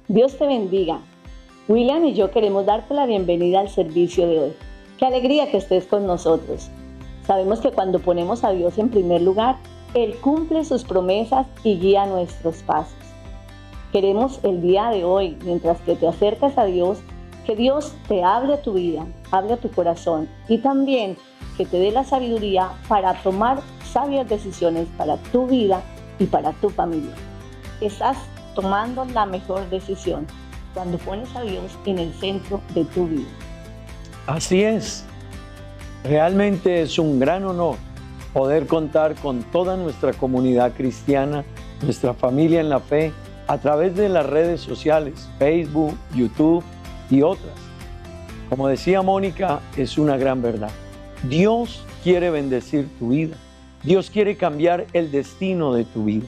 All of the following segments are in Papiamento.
Dios te bendiga. William y yo queremos darte la bienvenida al servicio de hoy. Qué alegría que estés con nosotros. Sabemos que cuando ponemos a Dios en primer lugar, Él cumple sus promesas y guía nuestros pasos. Queremos el día de hoy, mientras que te acercas a Dios, que Dios te hable a tu vida, hable a tu corazón y también que te dé la sabiduría para tomar sabias decisiones para tu vida y para tu familia. Estás tomando la mejor decisión cuando pones a Dios en el centro de tu vida. Así es. Realmente es un gran honor poder contar con toda nuestra comunidad cristiana, nuestra familia en la fe, a través de las redes sociales, Facebook, YouTube y otras. Como decía Mónica, es una gran verdad. Dios quiere bendecir tu vida. Dios quiere cambiar el destino de tu vida.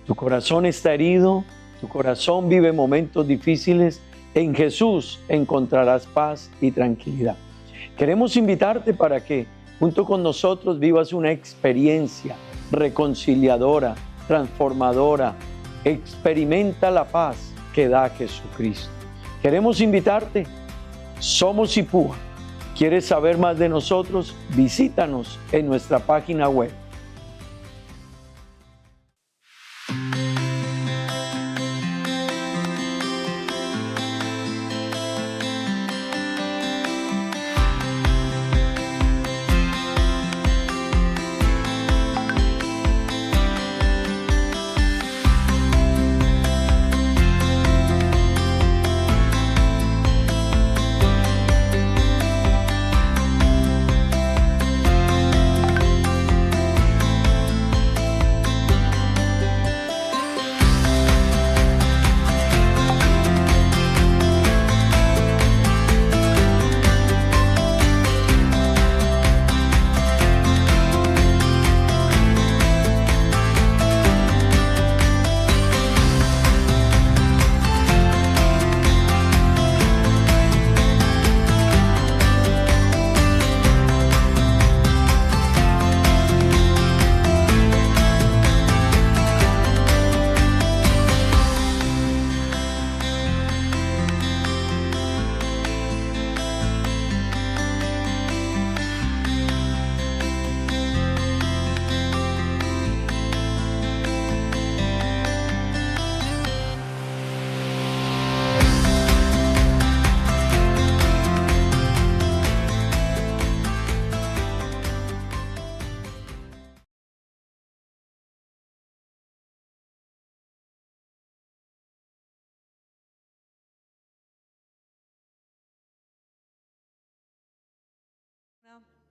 Tu corazón está herido, tu corazón vive momentos difíciles. En Jesús encontrarás paz y tranquilidad. Queremos invitarte para que junto con nosotros vivas una experiencia reconciliadora, transformadora. Experimenta la paz que da Jesucristo. Queremos invitarte. Somos Ipúa. ¿Quieres saber más de nosotros? Visítanos en nuestra página web.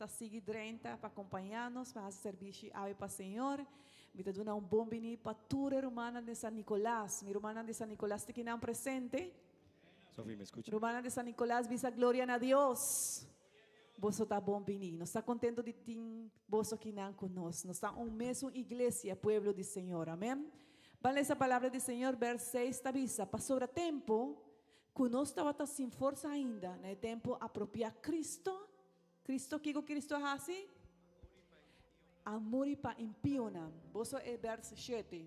Ta sigui drenta pa acompaña nos pa haci servicio awe pa Señor. Mi ta duna un bon bini pa tur e rumannan den San Nicolas. Mi rumannan di San Nicolas ta kinan presente? Sofi, me escucha? Rumannan di San Nicolas bisa gloria na Dios. Boso ta bon bini. Nos ta contento di tin boso kinan cu nos. Nos ta un mesun iglesia, pueblo di Señor. Amen. Ban lesa palabra di Señor, vers 6 ta bisa, Pasobra tempo Ku nos tabata sin forsa ainda, na e tempu apropiá Cristo, Cristo, kiko Cristo a hasi? A muri pa impionan. Boso e bèrs shete.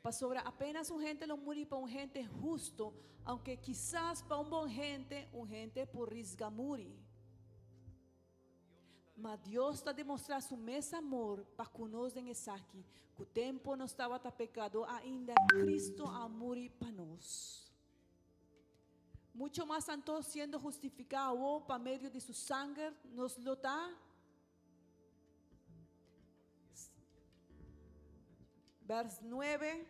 Pasobra apenas un hende lo muri pa un hende husto, aunke kisas pa un bon hende, un hende por risga muri. Ma Dios ta demostrá su mes amor pa ku nos den esaki, ku tempu nos tabata pekadó ainda, Kristu a muri pa nos. Mucho mas anto, siendo hustifiká awor pa medio di su sanger, nos lo ta. Bèrs nuebe,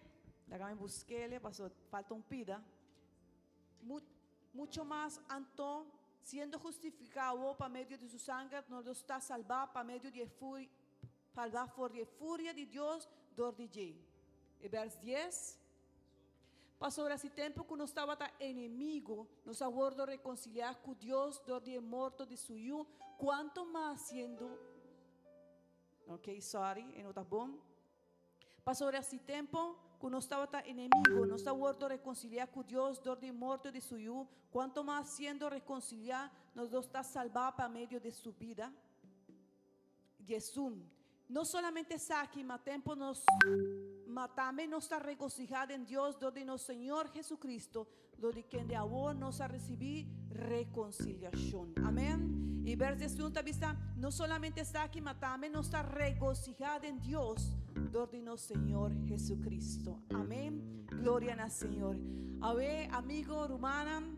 laga mi busk'el, pasobra falta un pida. Mucho mas anto, siendo hustificá awor pa medio di su sanger, nos lo sta salbá pa medio di e furia, salbá for di e furia di Dios dor di dje. E bers dies, Pasobra si tempu ku nos tabata enemigo, nos a wordo reconciliá ku Dios dor di e morto di su Yu, kuanto mas siendo, ok, sorry, e no ta bon. Pasobra si tempo ku nos tabata enemigo, nos ta wordo rekonsiliá ku Dios dor di morto di su Yu, kuanto mas siendo rekonsiliá, nos lo sta salbá pa medio di su bida? Diesun. No solamente esaki, ma tempo nos, Ma tambe nos ta regosihá den Dios dor di nos Señor Jesucristo, dor di kende awor nos a risibí rekonsiliashon. Amèn. I bèrs 11 ta bisa, No solamente esaki, ma tambe nos ta regosihá den Dios dor di nos Señor Jesucristo. Amèn. Gloria na Señor. Awe, amigo, rumannan,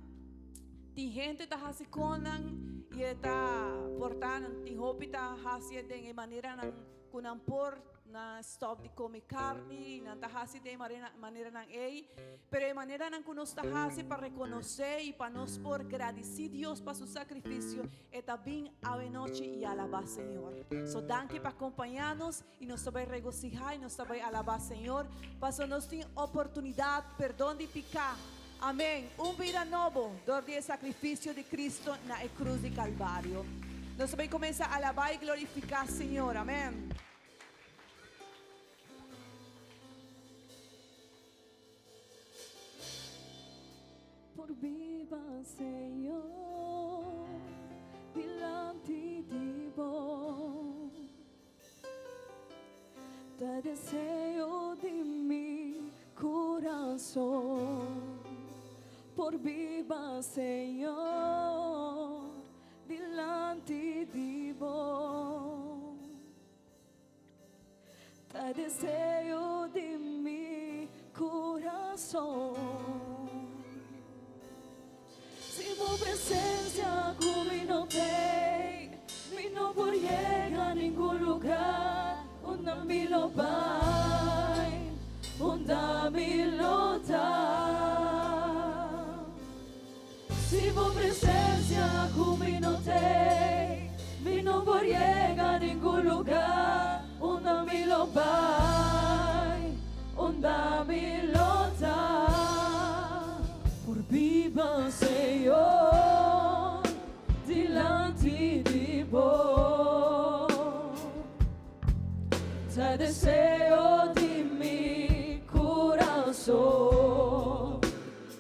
tin hende ta hasi konnan i e ta porta nan tin hopi ta hasi e den e maneranan ku nan por nan stop di kome karni i nan ta hasi den e maneranan ei. Pero e maneranan ku nos ta hasi pa rekonosé i pa nos por gradisí Dios pa su sakrifisio e ta bin awenochi i alabá Señor. So danki pa kompañá nos i nos ta bai regosihá i nos ta bai alabá Señor pasobra nos tin oportunidat perdon di piká. Amén! Un bida nobo dor di e sacrificio di Cristo na e cruz di Calvario. Nos ta bay cuminsa alaba y glorifica Señor. Amén! Por biba, Señor, dilanti di bo. Ta deseo di mi kurason por biba, Señor, dilanti di bo. Ta deseo di mi kurason. Si bo presencia cu mi no tey, mi no por yega ningun lugar unda mi lo bay, unda mi lo ta. Si bo presencia cu mi no tey, mi no por yega ningun lugar unda mi lo bay, unda mi lo ta. Por biba, Señor, dilanti di bo. Ta deseo di mi curason.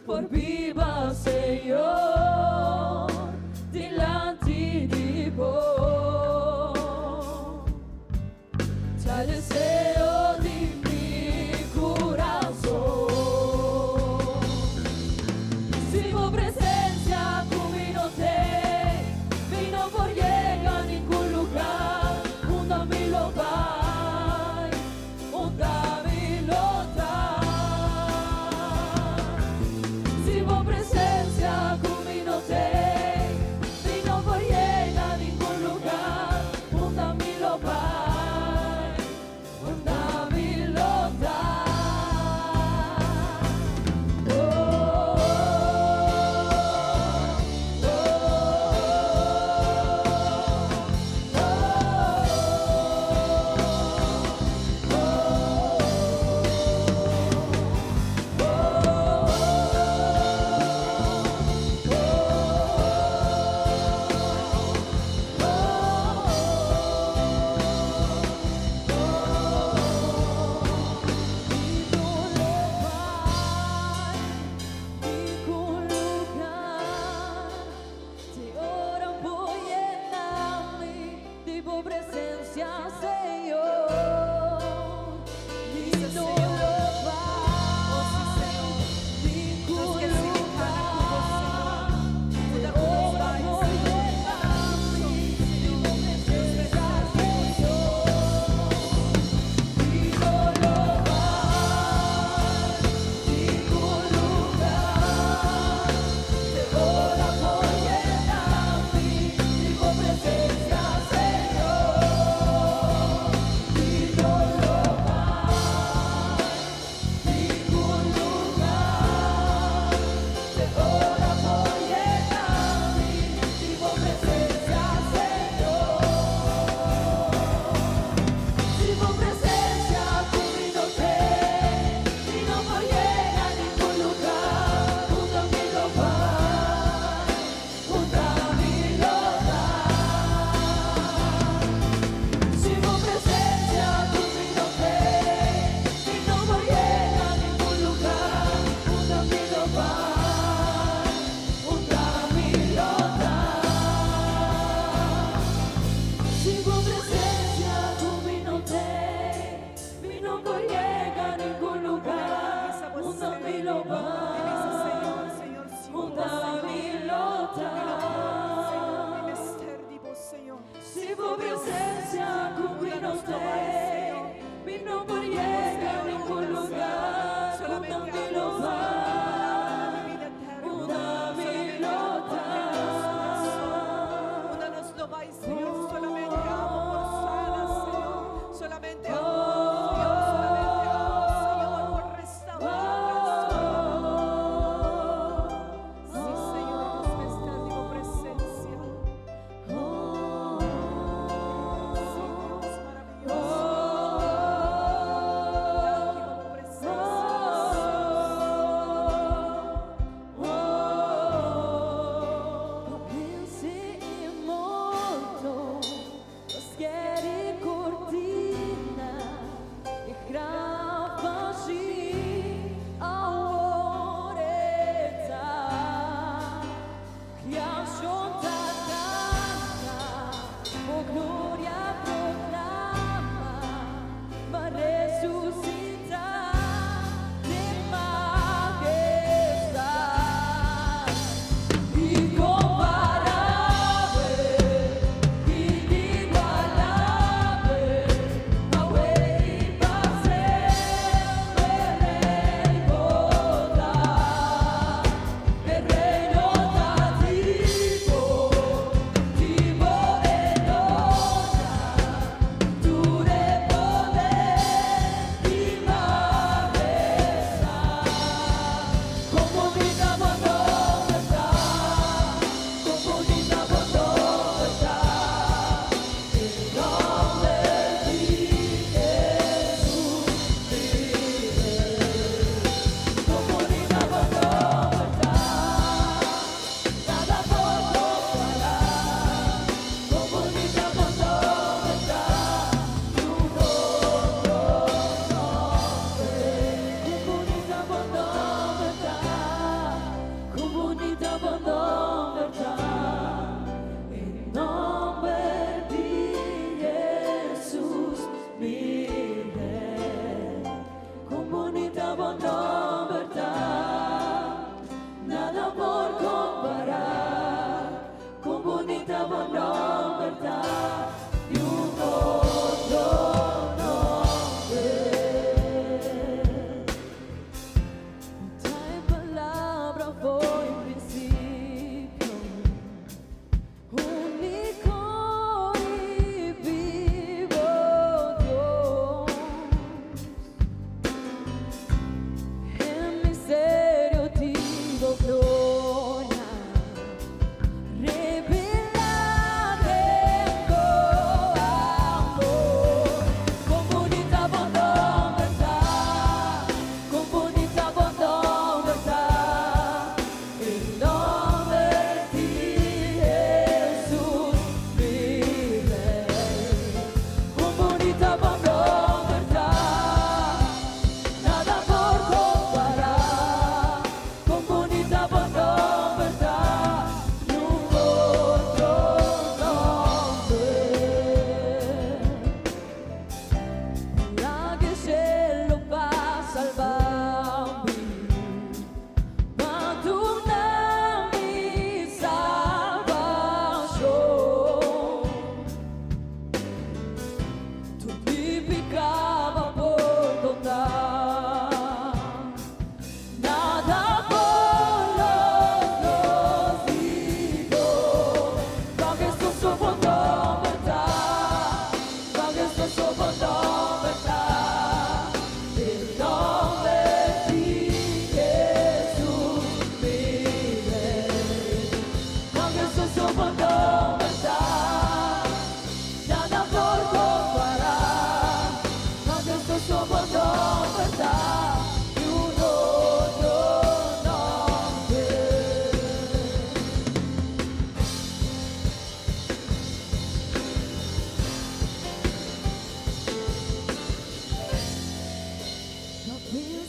Por biba, Señor, dilanti di bo. Ta deseo di mi curason. Si bo presencia cu mi no tey, mi no por yega ningun lugar unda mi lo bay. Unda mi lo ta. Si bo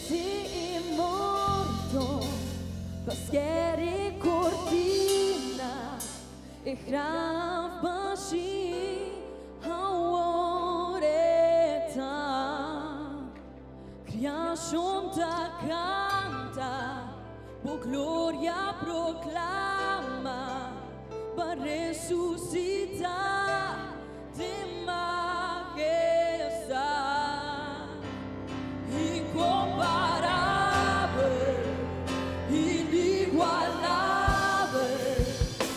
Vencí morto, b'a sker e cortina, e graf bashí, awor e ta. Creacion ta canta, bo gloria proclama, b'a resucitá den majestad. Incomparabel, inigualabel,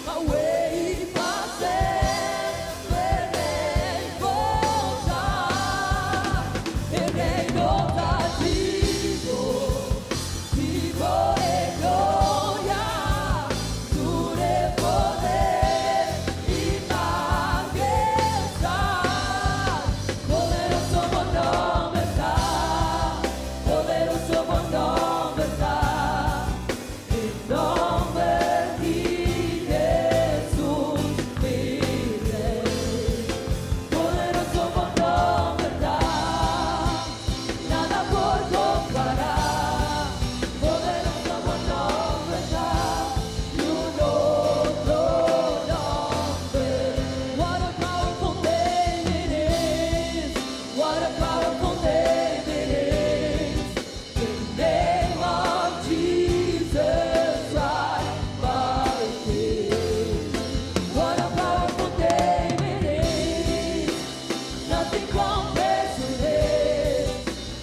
awe i pa semper Rey bo ta. E reino ta di bo, di bo e gloria, tur e poder i majestad. Poderoso bo nomber ta, poderoso bo nomber ta, den nomber di Jesus mi Rey. Poderoso bo nomber ta, nada por compará. Poderoso bo nomber ta, niun otro nomber. What a powerful name it is. What a powerful name it is. The name of Jesus Christ, my King. What a powerful name it is. Nothing compares to this.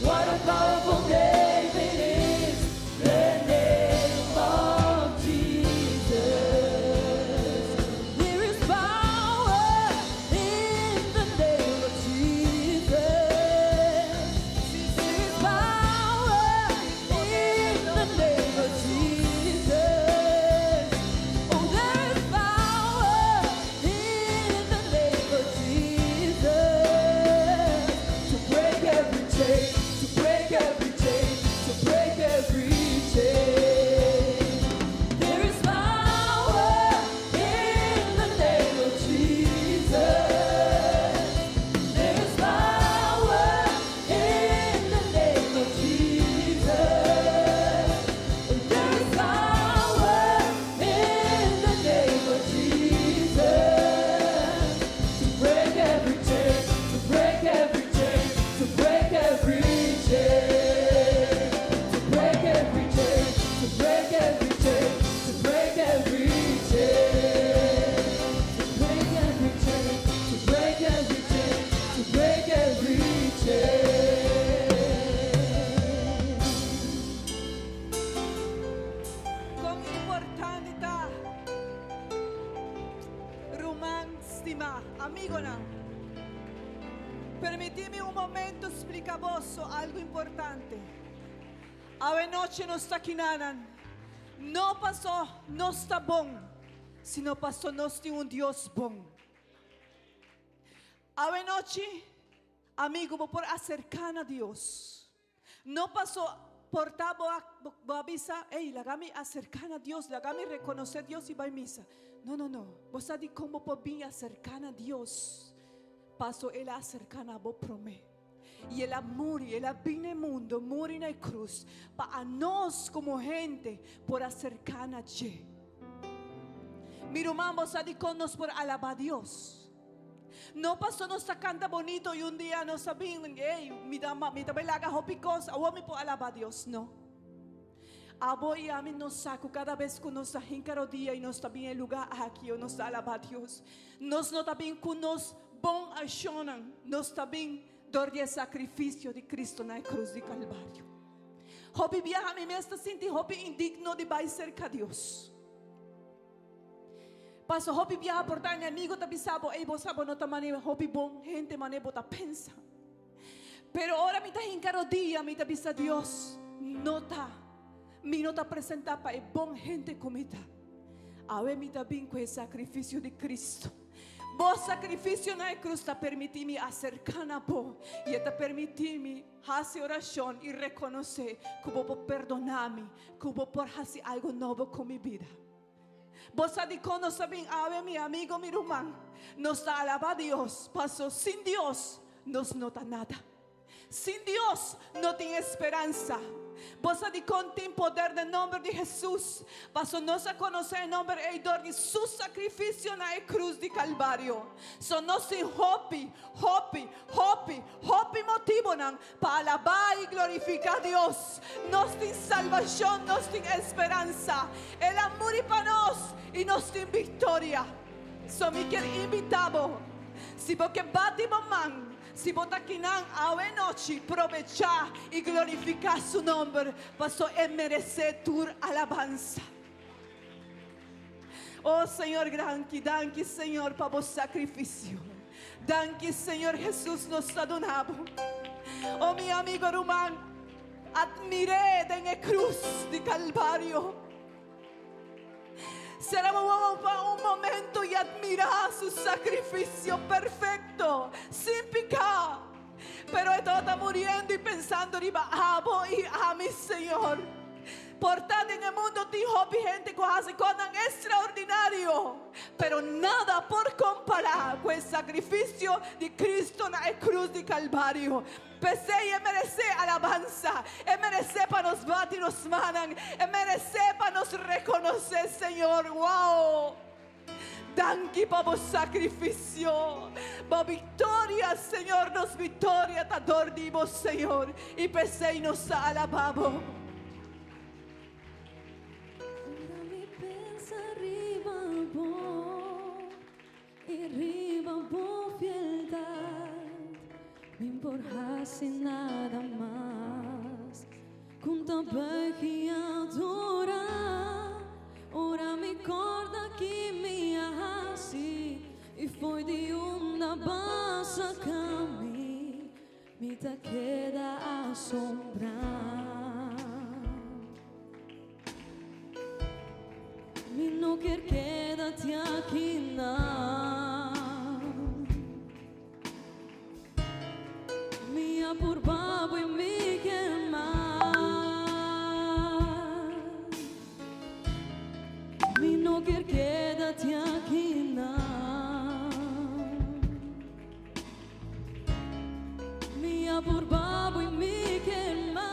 What a powerful name it is. The name of Jesus. There is power in the name of Jesus. There is power in the name of Jesus. Oh, there is power in the name of Jesus to break every chain, to break every chain, to break every chain. There is power in the name of Jesus. There is power in the name of Jesus. There is power in the name of Jesus to break every chain, to break every chain, to break every chain, to break every chain, to break every chain, to break every chain, to break every chain, to break every chain, to break every chain. Kon importante ta. Ruman stimá, amigunan. Permití mi un momento splika boso algu importante. Awe nochi nos ta akinan. No pasó nos ta bon, sino pasó nos tin un Dios bon. Awe nochi, amigu, bo por aserká na Dios. No pasó por ta bo a bisa, ei, laga mi aserká na Dios, laga mi rekonosé Dios i bai misa. No, no, no. Bo sa kon bo por bin aserká na Dios. Pasó el a aserká na bo promé. I el a muri, el a bin na mundu, muri na krus, pa nos komo hende por aserká na dje. Mi ruman, bo sa kon nos por alabá Dios. No pasó nos kanta bunita i un dia nos sa, ei, mi ta mi ta laga hopi kos, awor mi por alabá Dios, no. Abo i ami nos sa ku kada bes ku nos ta hinka rudia i nos ta bin e lugá aki, nos ta alabá Dios. Nos no ta bin ku nos bon akshon, nos ta bin dor di sakrifisio di Kristo na krus di Kalvario. Hopi biaha mi mes ta sinti hopi indigno di bai serka Dios. Paso hopi biaha por ta enemigu ta bisa bo, ei bo sa bo no ta mane hopi bon hende mane bo ta pensa. Pero ora mi ta hinka rudia, mi ta bisa Dios, no ta. Mi no ta presentá pa e bon hende ku mi ta. Awe mi ta bin ku e sakrifisio di Kristo. Bo sakrifisio na krus ta permití mi aserká na bo. I ta permití mi hasi orashon i rekonosé ku bo por pordoná mi, ku bo por hasi algu nobo ku mi bida. Bo sa kon nos ta bin awe, mi amigu, mi ruman. Nos ta alabá Dios. Pasó sin Dios, nos no ta nada. Sin Dios no tin speransa. Bo sa dikon tin poder den nomber di Hesus? Paso nos a konosé e nomber ei dor di Su sakrifisio na e krus di Kalvario. So nos tin hopi, hopi, hopi, hopi motibonan pa alabá i glorifiká Dios. Nos tin salbashon, nos tin esperansa. El a muri pa nos i nos tin viktoria. So mi kier invitá bo, si bo ke bati bo man, si bo ta kinan awe nochi, probechá i glorifiká Su nomber, paso E meresé tur alabansa. Oh Señor granki, danki Señor pa bo sacrificio. Danki Señor Jesus nos ta duna bo. Oh mi amigo ruman, admir'é den e cruz di Calvario. Cera bo wowo pa un momento y admira su sacrificio perfecto, sin pica. Pero e tabata muriendo y pensando riba abo y ami, Señor. Por ta den e mundo tin hopi hende cu haci cosnan extraordinario, pero nada por compara cu e sacrificio di Cristo na e cruz di Calvario. P'esey e merece alabansa, e merece pa nos bati nos mannan, e merece pa nos reconoce Señor. Wow! Danki pa bo sacrificio, bo victoria, Señor, nos victoria ta dor di bo, Señor, y p'esey nos ta alaba bo. Ora mi pensa riba bo y riba bo fieldad, mi por haci nada mas Con ta buig y adora Ora mi corda ki mi a haci Y fo'i di unda b'a saca mi Mi ta keda asombra Mi no kier keda te aki nan. Mi a purba bo i mi ke mas. Mi no kier keda te aki nan. Mi a purba bo i mi ke mas.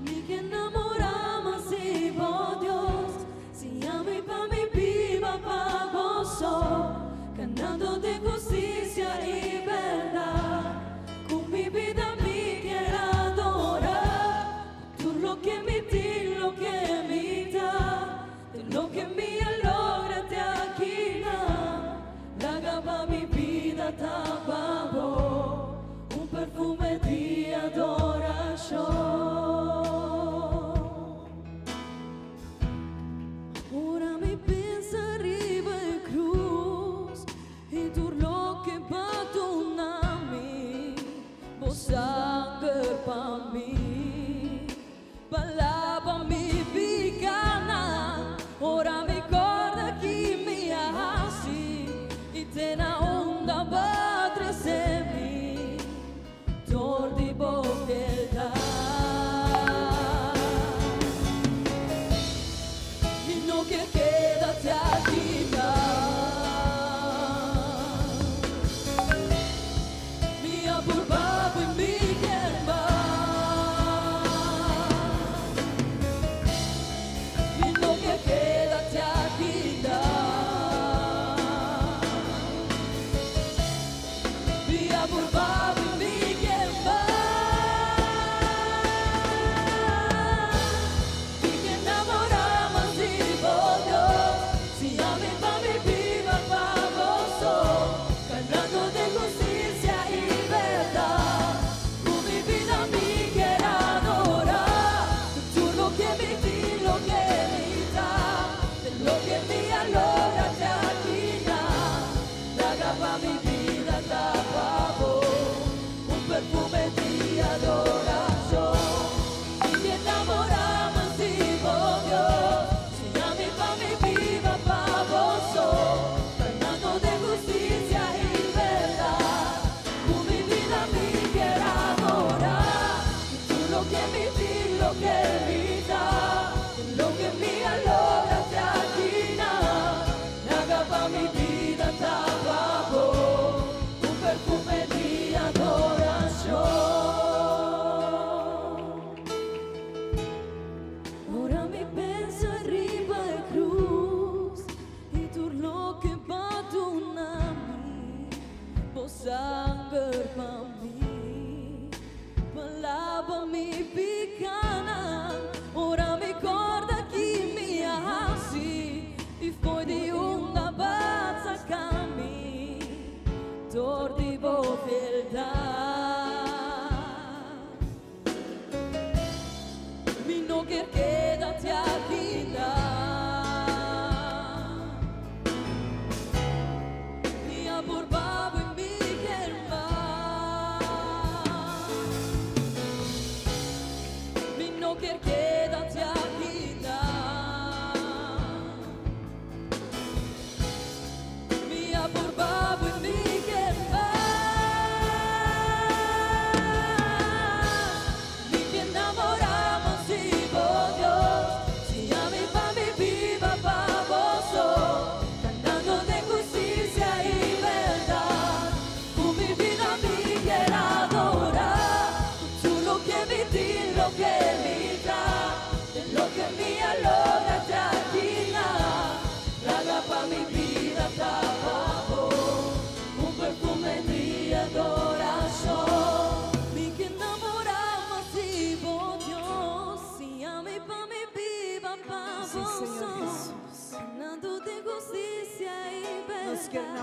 Mi ke namora mas di bo Dios. Siñami pa mi biba pa bo so, kanando den hustisia i bèrdat. Ku mi bida mi kier adorá, ku tur loke mi tin, loke mi ta, den loke mi a logra te akinan. Laga pa mi bida ta pa bo, un perfume di adorashon. Ora mi pensa riba e cruz y tur loke b'a duna mi, bo sanger pa mi, pa laba mi picanan. Ora mi corda ki mi a haci y te na unda b'a trece mi. Dor di bo fieldat. Mi no kier keda te aki nan. Mi a purba bo i mi kier mas.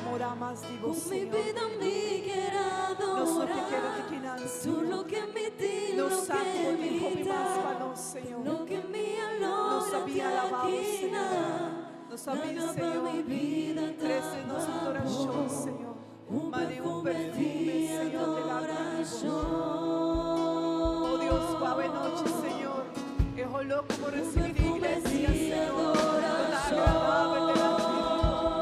namorá mas di bo, Ku mi Señor. bida mi kier Nos no ke adorá keda te kinan, Tur Señor. loke mi tin, Nos loke sa ku bo tin mi hopi mas ta pa nos, Señor. Loke mi a Nos logra a te bin alabá bo, akina Señor. Nos a bin, Nada pa Señor, mi bida ta trese nos pa adorashon, bo Señor. Un Mane un perfume perfume, di Señor, delante di bo. adorashon Oh Dios, ku awe nochi, Señor, e holó ku bo Un risibí di perfume iglesia, di Señor, lo ta agradabel delante di bo. adorashon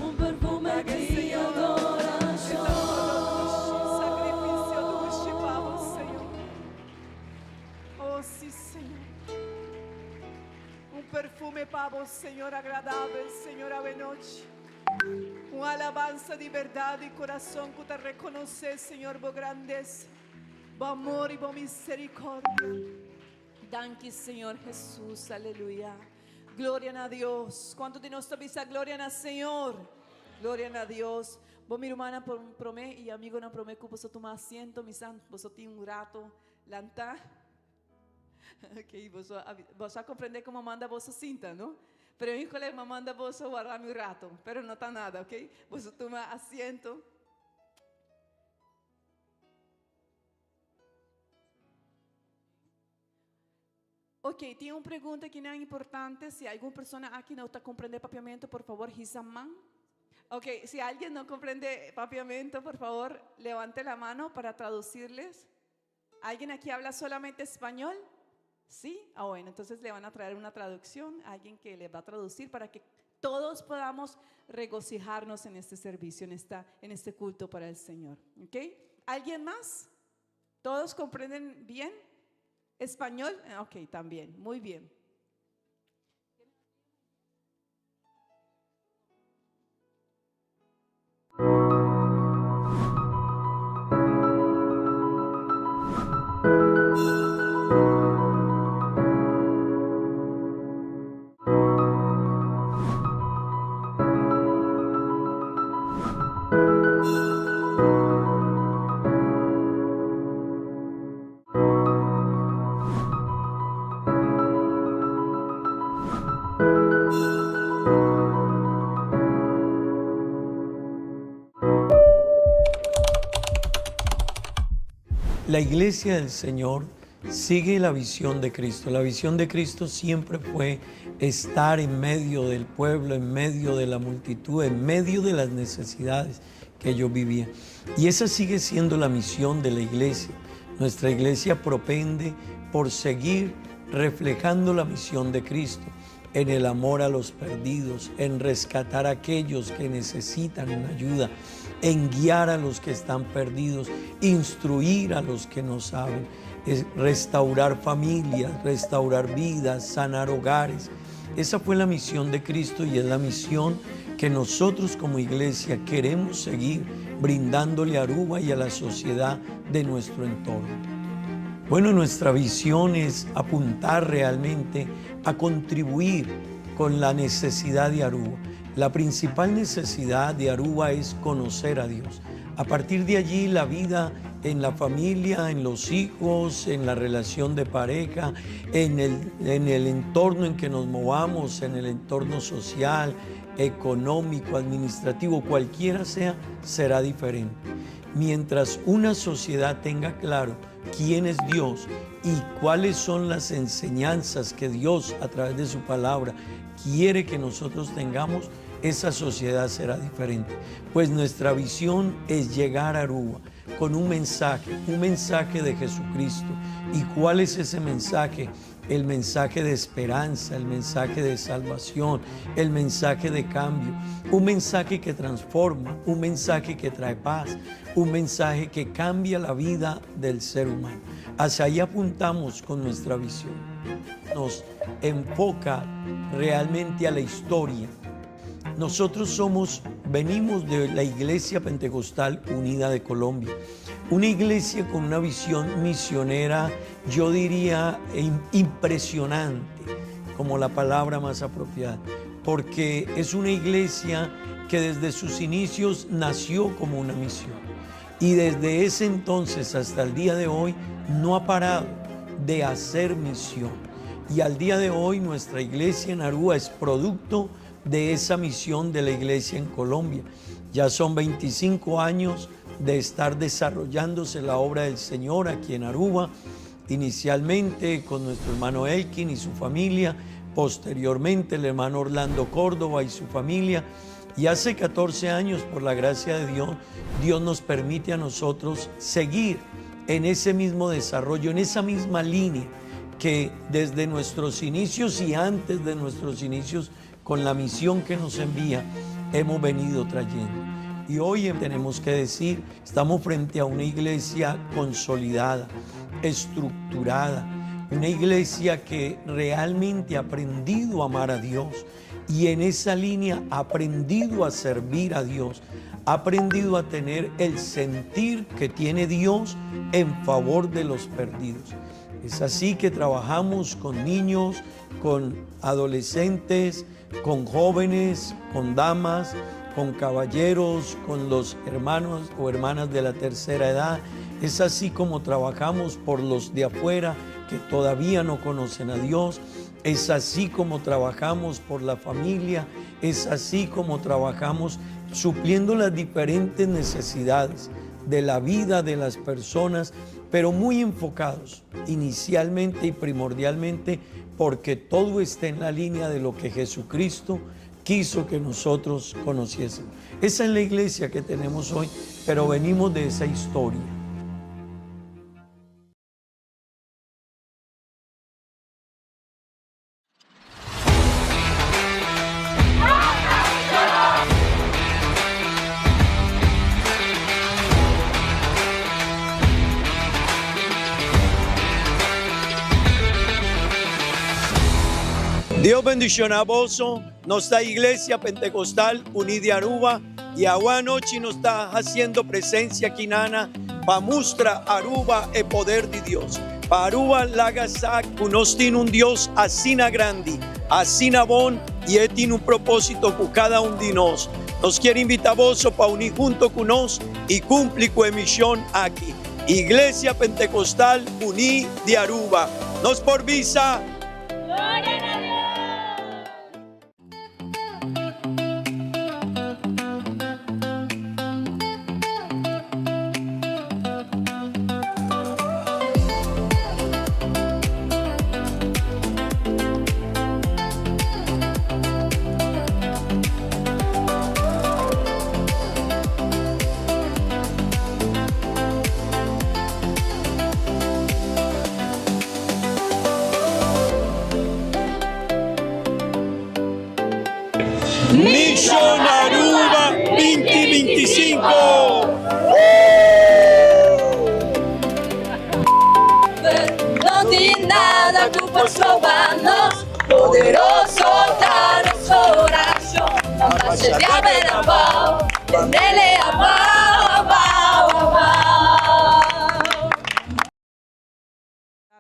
Un perfume Laga, di Señor, e ta un holó dushi, adorashon sakrifisio dushi pa bo, Señor. Oh, sí, Señor. Un perfume pa bo, Señor, agradabel, Señor, awe nochi. Un alabansa di berdad di corazon cu ta reconoce, Señor, bo grandeza, bo amor y bo misericordia. Danki, Señor Jesús, aleluya. Gloria na Dios. Cuanto di nos ta bisa gloria na Señor? Gloria na Dios. Bo mi rumannan prome y amigonan prome cu boso tuma asiento, mi sa boso tin un rato lanta. Ok, boso a, boso a comprende como manda boso sinta, no? Pero híjole, ma manda boso guarda mi un rato, pero no ta nada, ok? Boso tuma asiento. Ok, tin un pregunta kinan importante, si algun persona aki no ta comprende papiamento, por favor hisa man. Ok, si alguien no comprende papiamento, por favor levante la mano para traducirles. Alguien aquí habla solamente español? Sí? Ah, bueno, entonces le van a traer una traducción, alguien que le va a traducir para que todos podamos regocijarnos en este servicio, en, esta, en este culto para el Señor. ¿Ok? ¿Alguien más? ¿Todos comprenden bien? ¿Español? Ok, también. Muy bien. La iglesia del Señor sigue la visión de Cristo. La visión de Cristo siempre fue estar en medio del pueblo, en medio de la multitud, en medio de las necesidades que ellos vivían. Y esa sigue siendo la misión de la iglesia. Nuestra iglesia propende por seguir reflejando la misión de Cristo en el amor a los perdidos, en rescatar a aquellos que necesitan una ayuda, en guiar a los que están perdidos, instruir a los que no saben, es restaurar familias, restaurar vidas, sanar hogares. Esa fue la misión de Cristo y es la misión que nosotros como iglesia queremos seguir brindándole a Aruba y a la sociedad de nuestro entorno. Bueno, nuestra visión es apuntar realmente a contribuir con la necesidad de Aruba. La principal necesidad de Aruba es conocer a Dios. A partir de allí la vida en la familia, en los hijos, en la relación de pareja, en el, en el entorno en que nos movamos, en el entorno social, económico, administrativo, cualquiera sea, será diferente. Mientras una sociedad tenga claro quién es Dios y cuáles son las enseñanzas que Dios a través de su palabra quiere que nosotros tengamos, esa sociedad será diferente. Pues nuestra visión es llegar a Aruba con un mensaje, un mensaje de Jesucristo. ¿Y cuál es ese mensaje? El mensaje de esperanza, el mensaje de salvación, el mensaje de cambio, un mensaje que transforma, un mensaje que trae paz, un mensaje que cambia la vida del ser humano. Hacia ahí apuntamos con nuestra visión. Nos enfoca realmente a la historia. Nosotros somos, venimos de la Iglesia Pentecostal Unida de Colombia, una iglesia con una visión misionera, yo diría, impresionante, como la palabra más apropiada, porque es una iglesia que desde sus inicios nació como una misión y desde ese entonces hasta el día de hoy no ha parado de hacer misión. Y al día de hoy nuestra iglesia en Aruba es producto de esa misión de la iglesia en Colombia. Ya son 25 años de estar desarrollándose la obra del Señor aquí en Aruba, inicialmente con nuestro hermano Elkin y su familia, posteriormente el hermano Orlando Córdoba y su familia. Y hace 14 años, por la gracia de Dios, Dios nos permite a nosotros seguir en ese mismo desarrollo, en esa misma línea que desde nuestros inicios y antes de nuestros inicios, con la misión que nos envía, hemos venido trayendo. Y hoy tenemos que decir, estamos frente a una iglesia consolidada, estructurada, una iglesia que realmente ha aprendido a amar a Dios y en esa línea ha aprendido a servir a Dios, ha aprendido a tener el sentir que tiene Dios en favor de los perdidos. Es así que trabajamos con niños, con adolescentes, con jóvenes, con damas, con caballeros, con los hermanos o hermanas de la tercera edad. Es así como trabajamos por los de afuera que todavía no conocen a Dios. Es así como trabajamos por la familia. Es así como trabajamos supliendo las diferentes necesidades de la vida de las personas, pero muy enfocados inicialmente y primordialmente porque todo está en la línea de lo que Jesucristo quiso que nosotros conociésemos. Esa es la iglesia que tenemos hoy, pero venimos de esa historia. Dios bendiciona boso, nos ta Iglesia Pentecostal Uní di Aruba y awe anochi nos ta haciendo presencia aki nana pa mustra Aruba e poder di Dios. Pa Aruba laga sa cu nos tin un Dios asina grandi, asina bon y e tin un proposito cu cada un di nos. Nos kier invita boso pa uni hunto cu nos y cumpli cu e mision aki. Iglesia Pentecostal Uní di Aruba. Nos por bisa. Gloria na Dios! Mission Aruba 2025! No tin nada cu por stroba nos, poderoso ta nos oracion. Nan pasa diabel abao, tenele abao, abao, abao.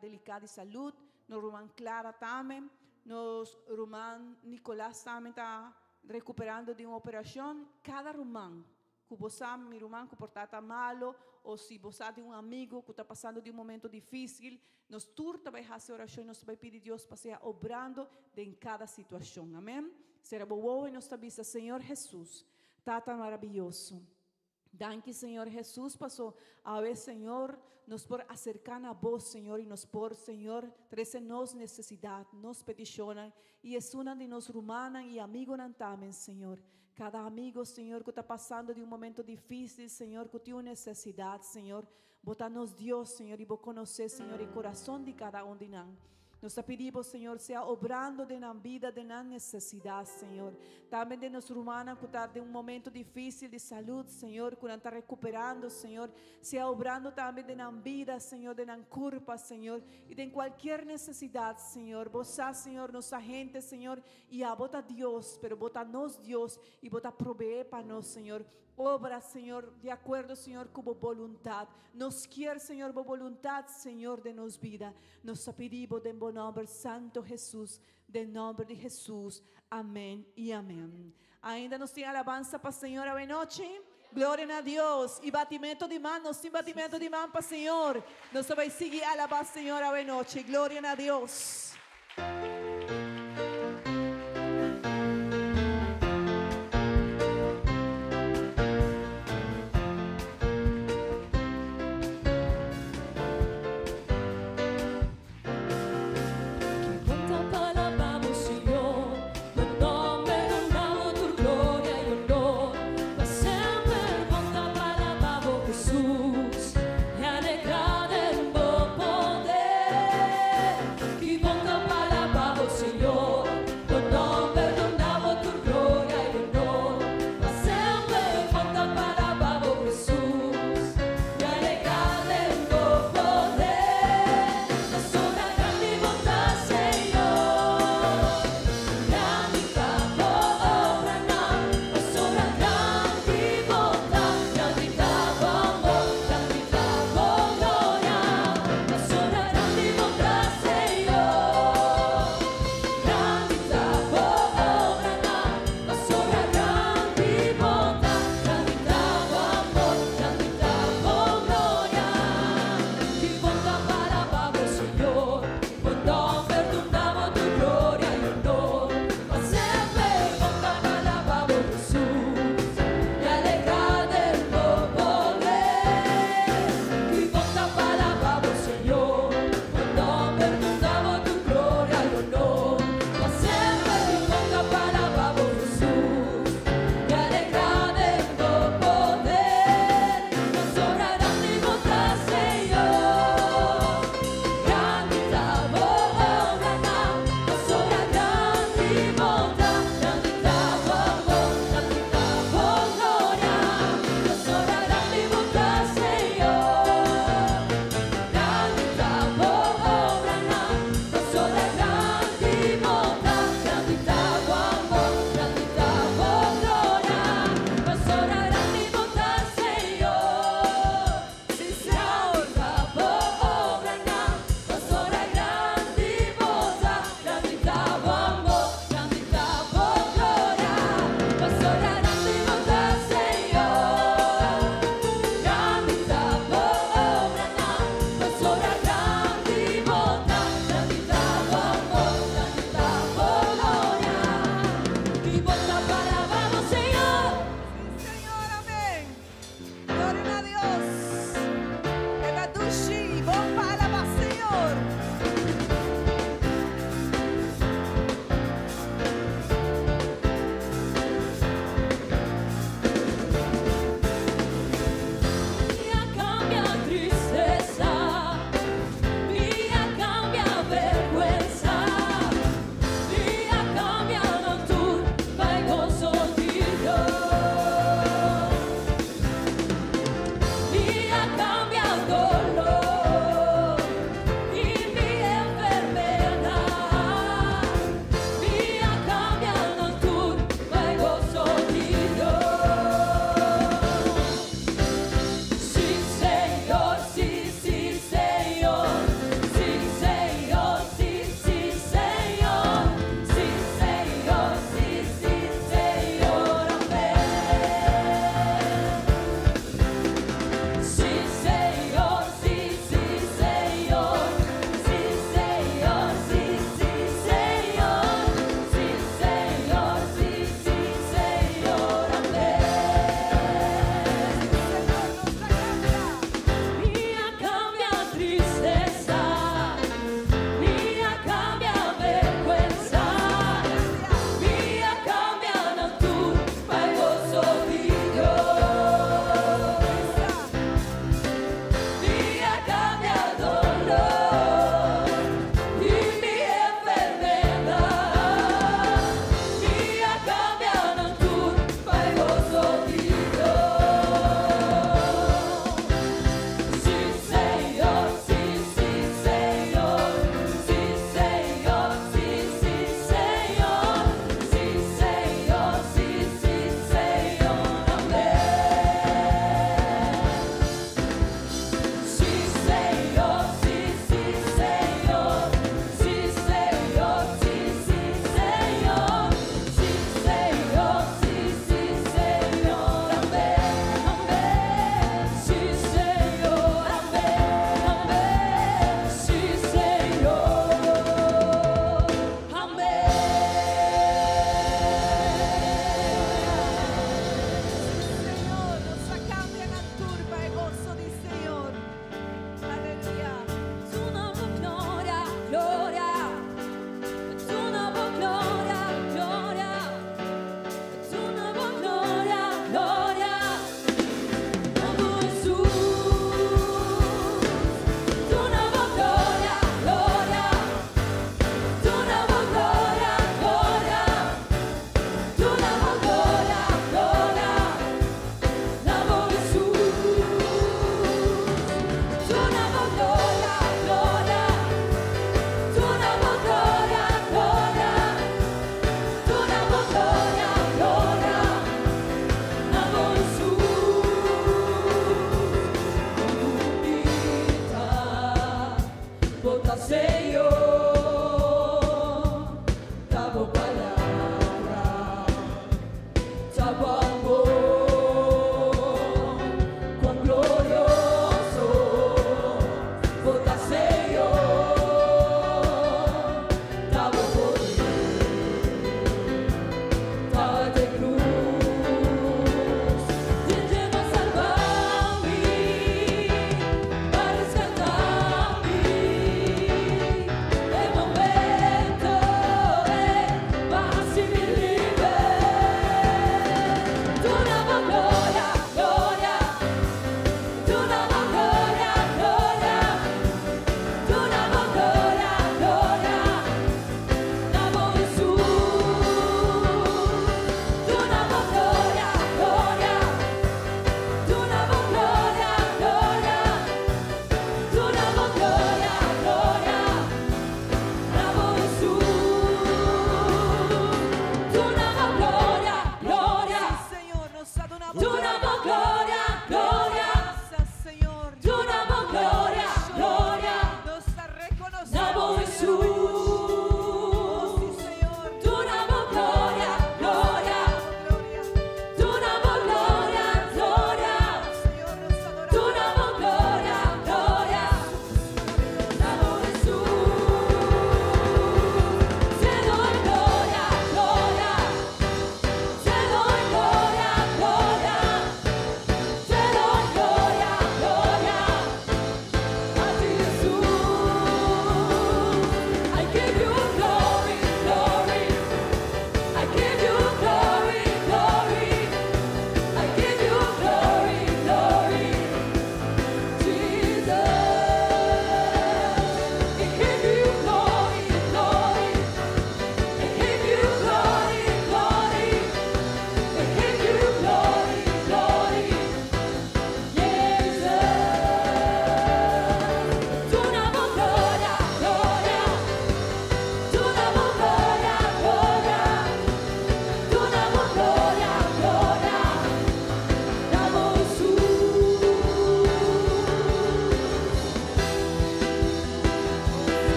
Delicá di salud, nos ruman Clara tambe, nos ruman Nicolas tambe ta recuperando di un operacion. Cada ruman cu bo sa, mi ruman cu por ta ta malo o si bo sa di un amigo cu ta pasando di un momento dificil, nos tur ta bay haci oracion y nos ta bay pidi Dios pa sea obrando den cada situacion. Amen. Cera bo wowo y nos ta bisa, Señor Jesus, Tata marabiyoso, Danki Señor Jesus paso awe Señor nos por acerca na bo Señor y nos por Señor trece nos necesidad, nos peticionnan y esunnan di nos rumannan y amigonan tamen Señor. Cada amigo Señor cu ta pasando di un momento dificil Señor cu tin un necesidad Señor bo ta nos Dios Señor y bo conoce Señor e corazon di cada un di nan. Nos ta pidi bo, Señor, sea obrando den nan bida, den nan necesidad, Señor. Tambe den nos rumannan cu ta den un momento dificil di salud, Señor, cu nan ta recuperando, Señor. Sea obrando tambe den nan bida, Señor, den nan curpa, Señor, y den cualkier necesidad, Señor. Bo sa, Señor, nos ta hente, Señor, y abo ta Dios, pero bo ta nos Dios y bo ta provee pa nos, Señor. Obra, Señor, di acuerdo, Señor, cu bo boluntad. Nos kier, Señor, bo boluntad, Señor, den nos bida. Nos ta pidi bo den bo nomber santo, Jesús, den nomber di Jesús. Amén y amén. Ainda nos tin alabanza pa Señor awe nochi? Gloria na Dios. Y batimento di man, nos tin batimento di man pa Señor. Nos ta bay sigui alaba Señor awe nochi. Gloria na Dios.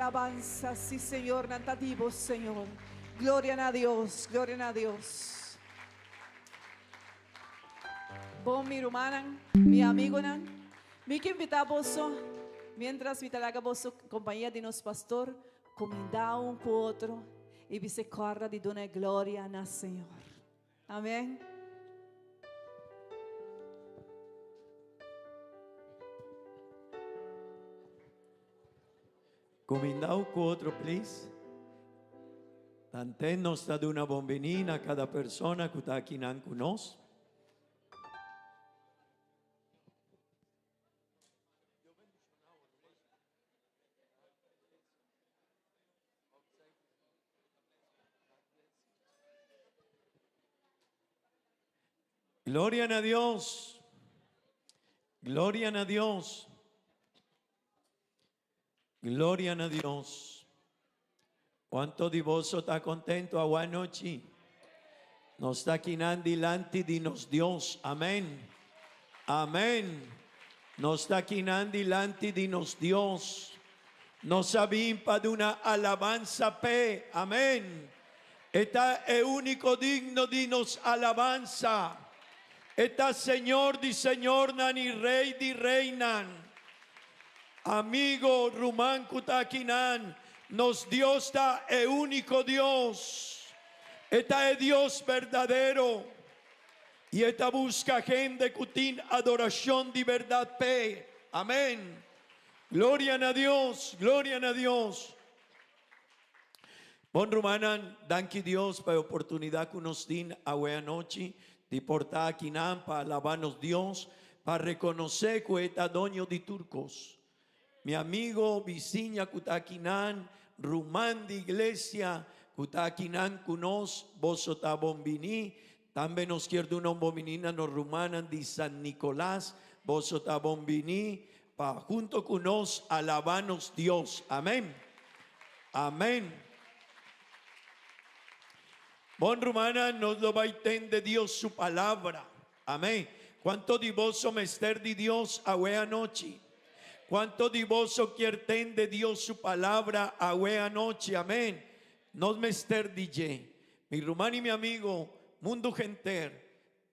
Alabanza, sí Señor, nan ta di bo Señor. Gloria na Dios, gloria na Dios. Bon mi rumannan, mi amigonan, mi ke invita boso, mientras mi ta laga boso compañia di nos pastor, cuminda un cu otro y bisa corda di duna e gloria na Señor. Amen. Cumindao cu otro please. Tanten nos ta duna bonbini na cada persona cu ta akinan cu nos. Gloria na Dios. Gloria na Dios. Gloria na Dios. Cuanto di boso ta contento awa nochi? Nos ta kinan dilanti di nos Dios. Amen. Amen. Nos ta kinan dilanti di nos Dios. Nos a bin pa duna alabansa p'e. Amen. E ta e úniko digno di nos alabansa. E ta Señor di señornan i Rey di reynan. Amigo, ruman ku ta akinan, nos Dios ta e úniko Dios. E ta e Dios berdadero. I e ta buska hende ku tin adorashon di bèrdat p'e. Amen. Gloria na Dios, gloria na Dios. Bon rumannan, danki Dios pa e oportunidad cu nos tin awe anochi di por ta akinan pa alaba nos Dios, pa reconoce cu E ta doño di tur cos. Mi amigo, bisiña cu ta akinan, ruman di iglesia cu ta akinan cu nos, boso ta bon bini. Tambe nos kier duna un bon bini na nos rumannan di San Nicolas, boso ta bon bini pa hunto cu nos alaba nos Dios. Amen. Amen. Bon rumannan, nos lo bay tende Dios su palabra. Amen. Cuanto di boso mester di Dios awe anochi? Cuanto di boso kier tende Dios su palabra awe anochi? Amen. Nos mester di dje. Mi ruman i mi amigo, mundu henter,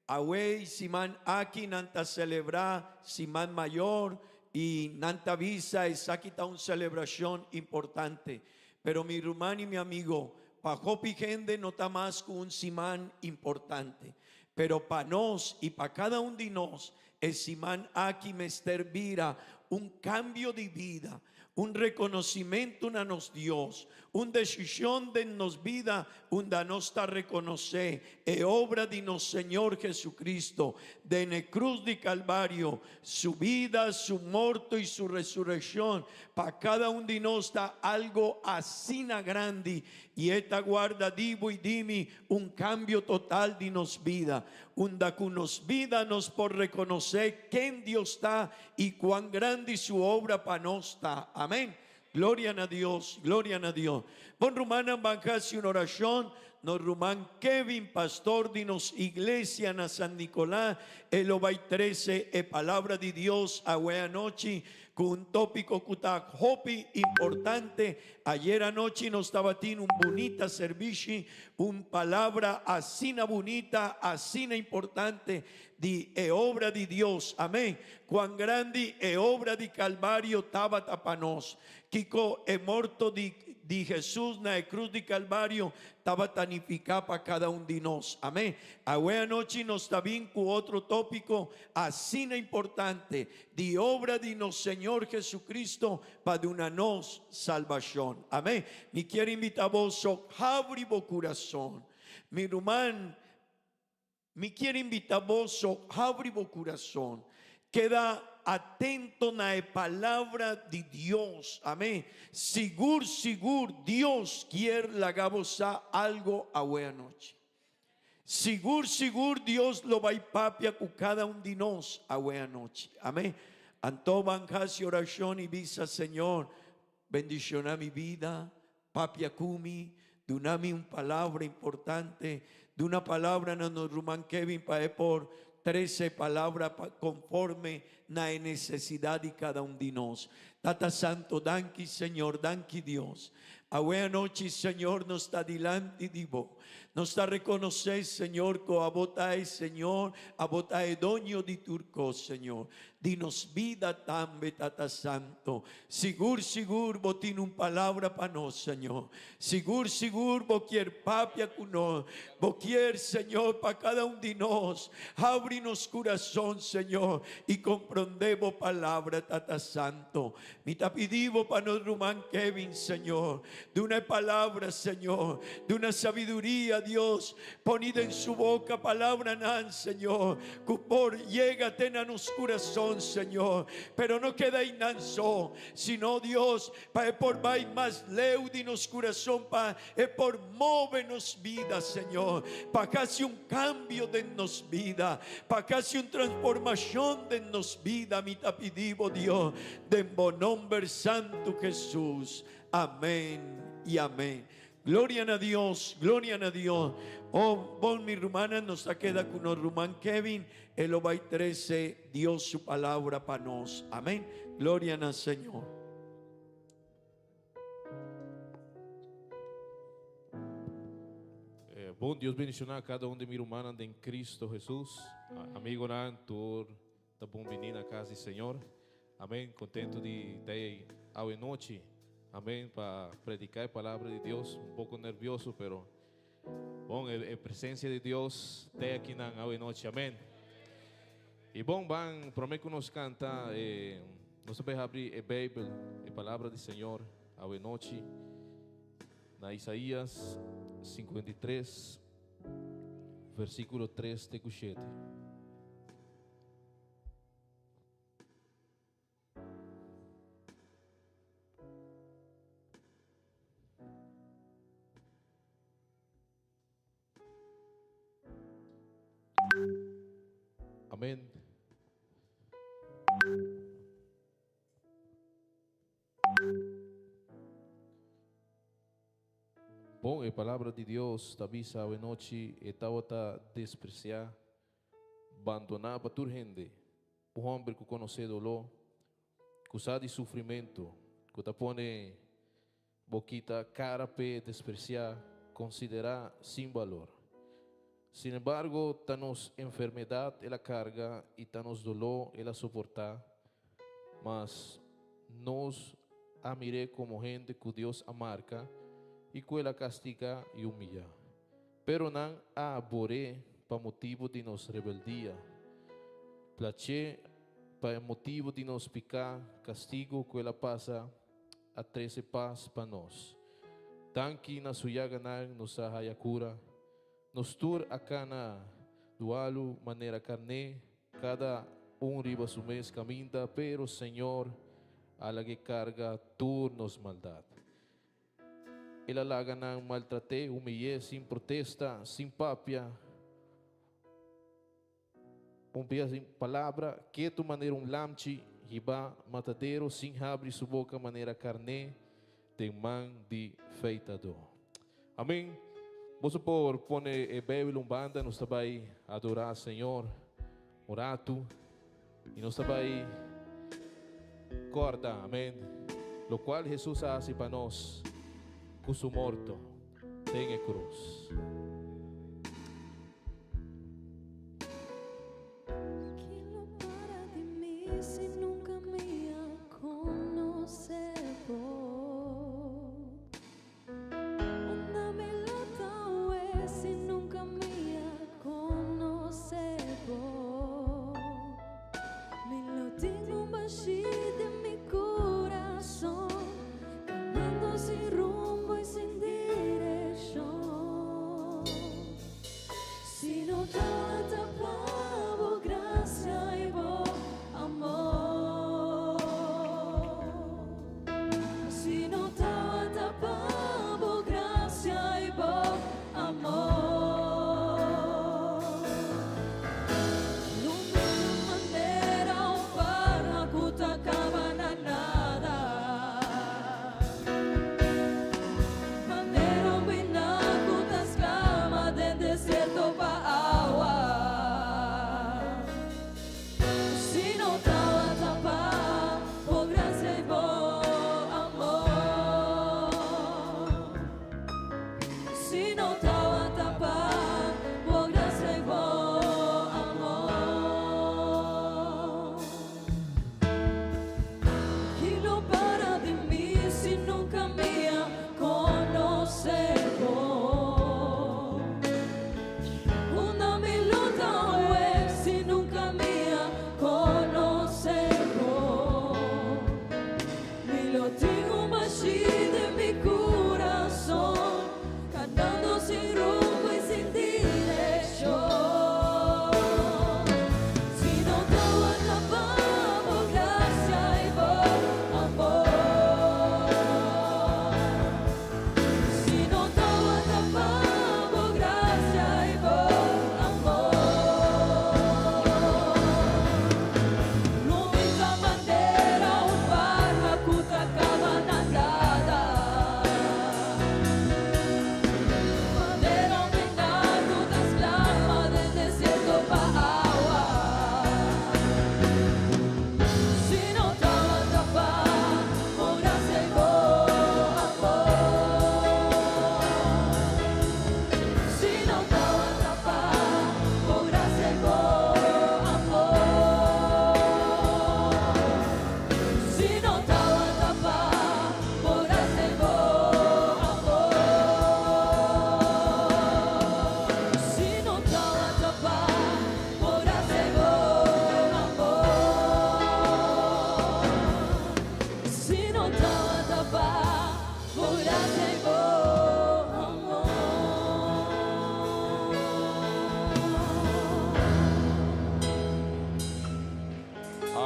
awe i siman aki nan ta selebrá Siman Mayor i nan ta bisa esaki ta un selebrashon importante. Pero mi ruman i mi amigo, pa hopi hende no ta mas ku un siman importante. Pero pa nos i pa kada un di nos, e siman aki mester bira un kambio di bida, un reconocimento na nos Dios, un decision den nos bida unda nos ta reconoce e obra di nos Señor Jesucristo den e cruz di Calvario, Su bida, Su morto y Su resurreccion pa cada un di nos ta algo asina grandi y e ta guarda di bo y di mi un cambio total di nos bida, unda cu nos bida nos por reconoce ken Dios ta y cuan grandi su obra pa nos ta. Amen. Gloria na Dios, gloria na Dios. Bon rumannan ban haci un oracion. Nos ruman Kevin, pastor di nos iglesia na San Nicolas, e lo bay trece e palabra di Dios awe anochi cu un topico cu ta hopi importante. Ayer anochi nos tabatin un bunita servishi, un palabra asina bunita, asina importante di e obra di Dios. Amén. Cuan grandi e obra di Calvario tabata pa nos. Kico e morto di di Jesus na e cruz di Calvario tabata nifica pa cada un di nos. Amén. Awe anochi nos ta bin cu otro topico asina importante, di obra di nos Señor Jesucristo pa duna nos salbacion. Amén. Mi kier invita boso, habri bo curason. Mi ruman, Mi kier invita boso habri bo curason, keda atento na e palabra di Dios. Amen. Sigur sigur Dios kier laga bo sa algo awe anochi. Sigur sigur Dios lo bai papia cu cada un di nos awe anochi. Amen. Anto ban haci oracion y bisa, Señor, bendiciona mi bida, Papia ku mi, duna mi un palabra importante, duna palabra na nos ruman Kevin pa e por trese palabra pa konforme na e nesesidat di kada un di nos. Tata Santo, danki Señor, danki Dios. Awe anochi, Señor, nos ta dilanti di Bo. Nos ta rekonosé, Señor, ku Abo ta e Señor, Abo ta e doño di tur kos, Señor. Di nos bida tambe, Tata Santo. Sigur, sigur Bo tin un palabra pa nos, Señor. Sigur, sigur Bo kier papia ku nos. Bo kier, Señor, pa kada un di nos habri nos kurason, Señor, i komprondé Bo palabra, Tata Santo. Mi ta pidi Bo pa nos ruman Kevin, Señor. Duna e palabra, Señor. Duna sabiduria, Dios. Poni den su boca palabranan, Señor, cu por yega te na nos curason, Señor. Pero no keda einan so, sino, Dios, pa e por bai mas leu di nos curason, pa e por move nos bida, Señor, pa casi un cambio den nos bida, pa casi un transformacion den nos bida, mi ta pidi Bo, Dios, den Bo nomber santo, Jesus. Amén y amén. Gloria na Dios, gloria na Dios. Oh, bon mi rumannan, nos ta keda cu nos ruman Kevin, e lo bay trece Dios su palabra pa nos. Amén. Gloria na Señor. Eh, bon Dios bendiciona cada un di mi rumannan den Cristo Jesus. Amigonan, tur ta bon bini na cas di Señor. Amen. Contento di ta ey awe nochi. Amen. Pa predica e palabra di Dios. Un poco nervioso, pero bon, e presencia di Dios ta aki nan awe nochi. Amen. Y bon, ban, prome cu nos canta, eh, nos ta bay habri e Bijbel, e palabra di Señor, awe nochi, na Isaías 53, versículo 3 te cu 7. Amén. Bon, e palabra di Dios ta bisa awe nochi e tabata despreciá, bandoná pa tur hende, un homber cu conoce doló, cu sa di sufrimento, cu ta pone Bo kita cara p'e despreciá, considerá sin balor. Sin embargo, ta nos enfermedad el a carga i ta nos doló el a soportá, mas nos a mir'é como hende cu Dios a marca i cu el a castigá i humillá. Pero nan a abor'é pa motibu di nos rebeldia, plach'é pa e motibu di nos picá, castigo cu el a pasa a trece pas pa nos. Danki na su yaganan nos a haya cura. Nos tur a cana dualu manera carné, cada un riba su mes caminda, pero Señor a lag'é carga tur nos maldad. El a laga nan maltrat'é, humill'é sin protesta, sin papia. Un pia sin palabra, ketu manera un lamchi, hibá matadero sin habri su boka manera karné den man di feitadó. Amen. Boso por pone e Bijbel un banda, nos ta bai adorá Señor un ratu i nos ta bai kòrda, amen, lokual Hesus a hasi pa nos ku su morto den e krus.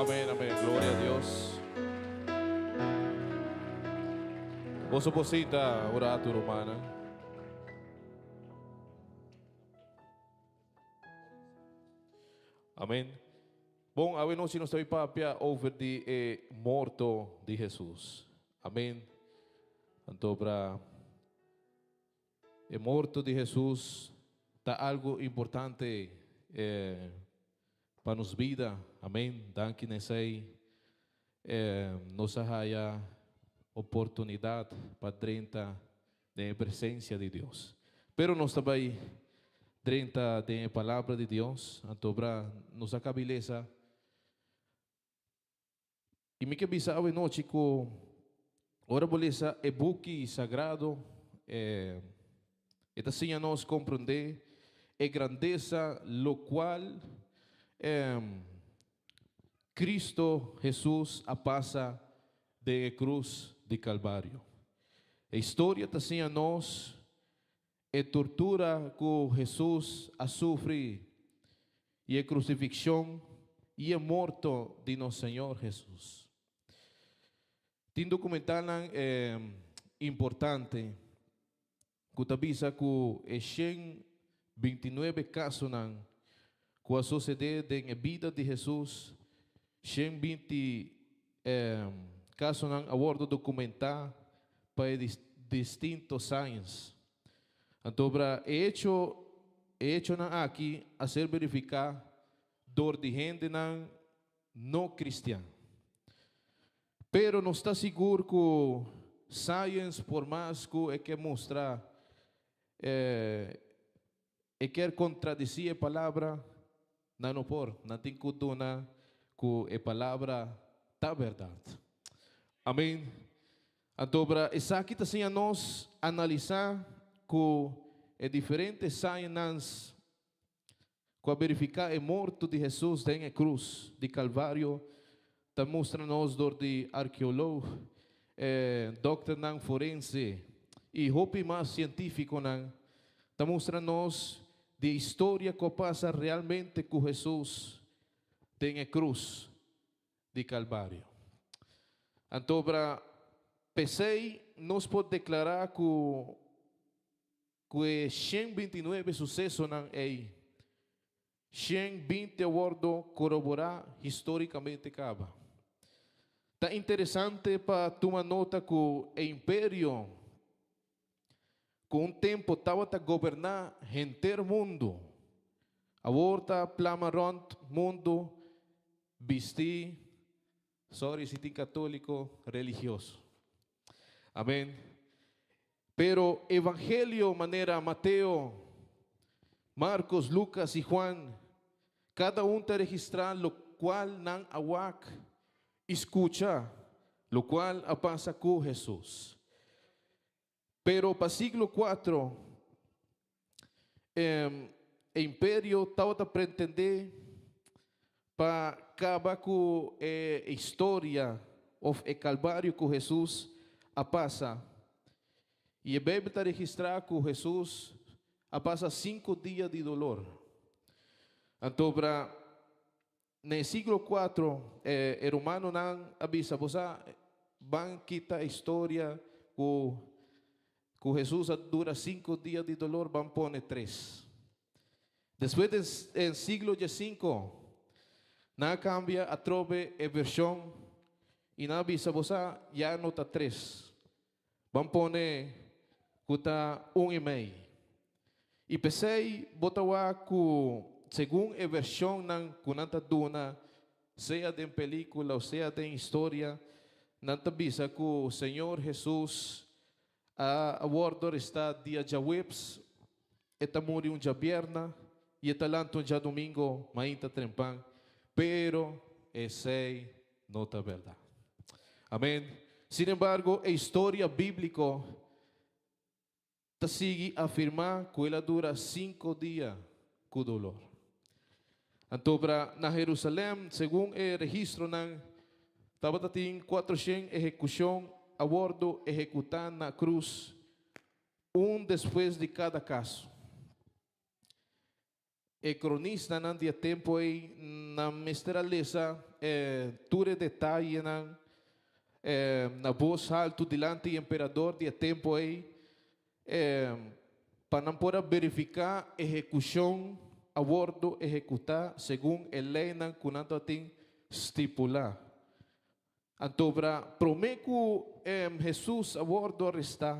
Amén, amén. Gloria a Dios. Boso por sinta un rato, rumannan. Amén. Bon, awe nochi nos ta bai papia over di e morto di Jesus. Amén. Anto pra E morto di Hesus ta algo importante pa nos bida. Amen. Danki na esei nos a haya oportunidad pa drenta den e presencia di Dios. Pero nos ta bai drenta den e palabra di Dios, anto bra nos a cabi lesa. I mi ke bisa awe nochi ku ora bo lesa e buki sagrado, e ta siña nos komprondé e grandesa lokual Kristu Hesus a pasa den e krus di Kalvario. E historia ta siña nos e tortura ku Hesus a sufri i e krusifikshon i e morto di nos Señor Hesus. Tin dokumentalnan importante ku ta bisa ku e 129 kasonan ku a sosede den e bida di Hesus, 120 kasonan a wòrdu dokumentá pa e distinto science. Anto bra e hecho e hechonan aki a ser verifiká dor di hendenan no kristian. Pero nos ta sigur ku science por mas ku e ke mustra e kier kontradisí e palabra, nan no por. Nan tin ku duna ku e palabra ta bèrdat. Amén. Anto bra esaki ta siña nos analisá ku e diferente scienans ku a verifiká e morto di Hesus den e krus di Kalvario ta mustra nos dor di arkeolog, dòkternan forense i hopi mas sientífikonan ta mustra nos di e historia ku a pasa realmente ku Hesus den e krus di Kalvario. Anto bra p'esei nos por deklará ku Ku e 129 susesonan ei, 120 a wòrdu koroborá histórikamente kaba. Ta interesante pa tuma nota ku e imperio ku un tempu tabata goberná henter mundu, awor ta plama rònt mundu bistí, sorry si tin katóliko, religioso. Amén. Pero evangelio manera Mateo, Marcos, Lucas y Juan, cada un ta registra locual nan a wak y scucha, locual a pasa cu Jesús. Pero pa siglo cuatro, e imperio tabata pretende pa caba cu e historia of e calvario cu Jesús a pasa. Y e Bijbel ta registra cu Jesús a pasa cinco dia di dolor. Anto bra na e siglo cuatro e romanonan a bisa, bo sa, ban kita e historia cu Ku Hesus a dura sinku dia di dolor ban pone tres. Despues den e siglo diesinku, nan a kambia atrobe e vershon i nan a bisa, Bo sa, ya no ta tres. Ban pone ku ta un i mei. I p'esei bo ta wak ku segun e vershonnan ku nan ta duna, sea den pelikula o sea den historia, nan ta bisa ku Señor Hesus a wòrdu arestá dia djaweps, e ta muri un djabierna i e ta lanta un djadumingo mainta trempan, pero esei no ta bèrdat. Amén. Sin embargo, e historia bíbliko ta sigui afirmá ku el a dura sinku dia ku dolor. Anto pra na Herusalèm, segun e registronan, tabata tin kuatroshen ehekushon a wòrdu ehekutá na krus, un despues di kada kaso. E kronistanan di e tempu ei Nan mester a lesa tur e detayenan na bos haltu dilanti e emperador di e tempu ei, pa nan por a verifiká ehekushon a wòrdu ehekutá segun e leinan ku nan tabatin stipulá. Anto bra promé ku Hesus a wòrdu arestá,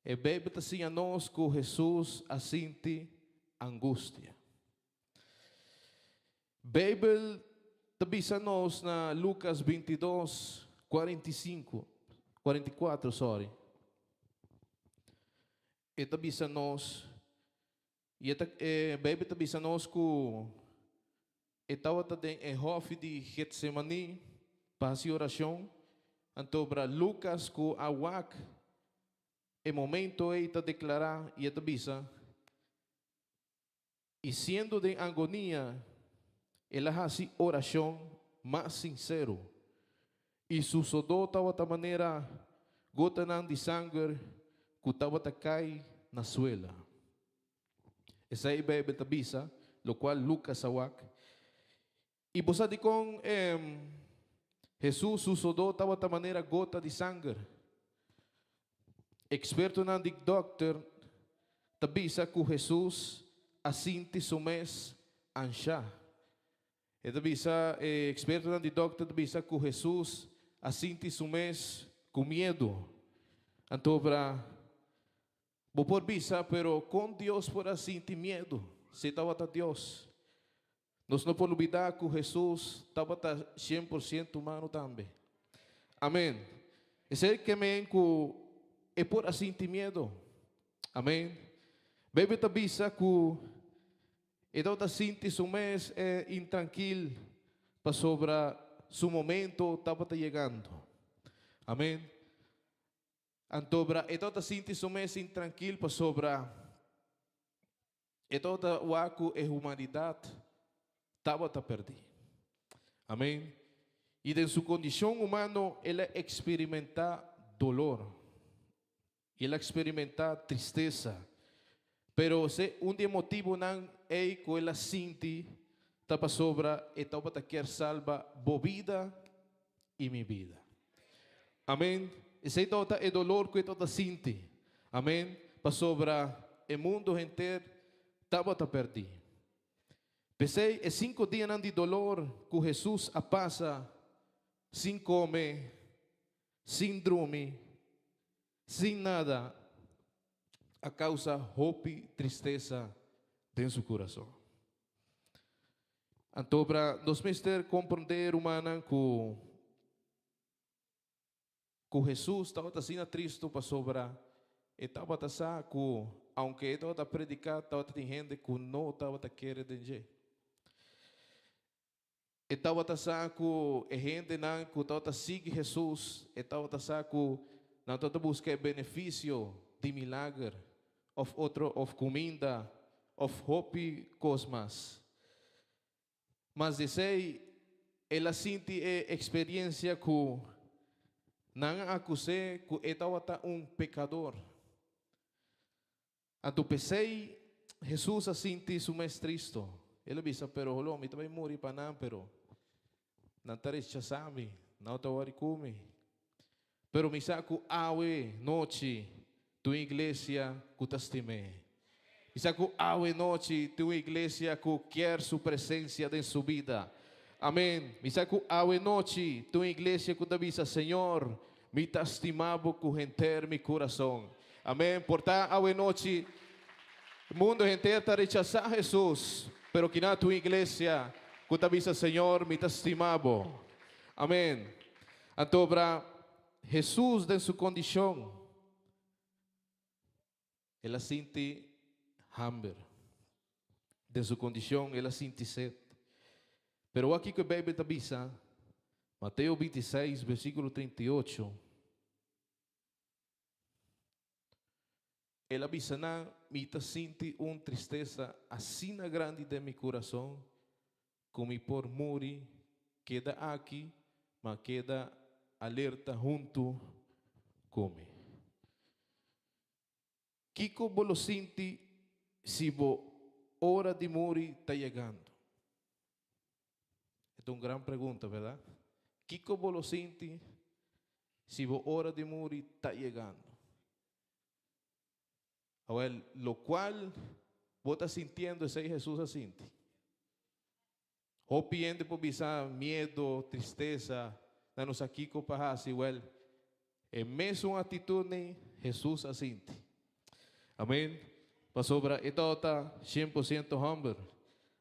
e Beibel ta siña nos ku Hesus a sinti angustia. Beibel ta bisa nos na Lukas 22, 45, 44, sorry. E ta bisa nos, i e ta, e Beibel ta bisa nos ku e tabata den e hòfi di Getsemaní pa hasi orashon. Anto bra Lukas ku a wak e momento ei ta deklará i e ta bisa, I siendo den agonia, el a hasi orashon mas sinsero, i su sodó tabata manera gotanan di sanger ku tabata kai na suela. Esei Beibel ta bisa, lokual Lukas a wak. I bo sa dikon Hesus su sodó tabata manera gota di sanger? Ekspertonan di dòkter ta bisa ku Hesus a sinti su mes anshá. E ta bisa, e ekspertonan di dòkter ta bisa ku Hesus a sinti su mes ku miedu. Anto ora bo por bisa, pero kon Dios por a sinti miedu si e tabata Dios? Nos no por lubidá ku Hesus tabata 100% humano tambe. Amén. Esei ke men ku e por a sinti miedu. Amén. Beibel ta bisa ku e tabata sinti su mes intrankil pasobra su momento tabata yegando. Amén. Antobra e tabata sinti su mes intrankil pasobra E tabata wak ku e humanidat tabata pèrdí. Amén. I den su kondishon humano el a eksperimentá dolor. I el a eksperimentá tristesa. Pero se un di e motibunan ei ku el a sinti ta pasobra e tabata kier salba bo bida i mi bida. Amén. Esei tabata e dolor ku e tabata sinti. Amén. Pasobra e mundu henter tabata pèrdí. P'esei e sinku dianan di dolor ku Hesus a pasa sin kome, sin drumi, sin nada, a kousa hopi tristesa den su kurason. Anto bra nos mester komprondé, rumannan, ku ku Hesus tabata asina tristu pasobra e tabata sa ku aunke e tabata prediká tabata tin hende ku no tabata kere den dje. E tabata sa ku e hendenan ku tabata sigui Hesus, e tabata sa ku nan tabata buska e benefisio di milager òf otro òf kuminda òf hopi kos mas. Mas di esei, el a sinti e eksperiensia ku nan a akus'é ku e tabata un pekador. Anto p'esei Hesus a sinti su mes tristu. El a bisa, Pero holó, mi ta bai muri pa nan, pero nan ta rechasá mi, nan no ta wòri ku mi. Pero mi sa ku awe nochi tin un iglesia ku ta stim'é. Mi sa ku awe nochi tin un iglesia ku kier su presensia den su bida. Amen. Mi sa ku awe nochi tin un iglesia ku ta bisa, Señor, mi ta stima bo ku henter mi kurason. Amen. Por ta awe nochi mundo henter ta rechasá Hesus, pero kina tin un iglesia ku ta bisa, Señor, mi ta stima bo. Amen. Anto bra Hesus den su kondishon, el a sinti hamber. Den su kondishon el a sinti set. Pero wak kiko e Beibel ta bisa, Mateo 26, versíkulo 38. El a bisa nan, Mi ta sinti un tristesa asina grandi den mi kurason ku mi por muri. Keda aki, ma keda alerta huntu ku mi. Kiko bo lo sinti si bo ora di muri ta yegando? Ta un gran pregunta, bèrdat? Kiko bo lo sinti si bo ora di muri ta yegando? Awèl, lokual bo ta sintiendo esei Hesus a sinti. Hopi hende por bisa miedo, tristesa, nan no sa kiko pa hasi. Wèl, e mesun aktitut nei Hesus a sinti. Amén. Pasobra e tabata 100% hòmber.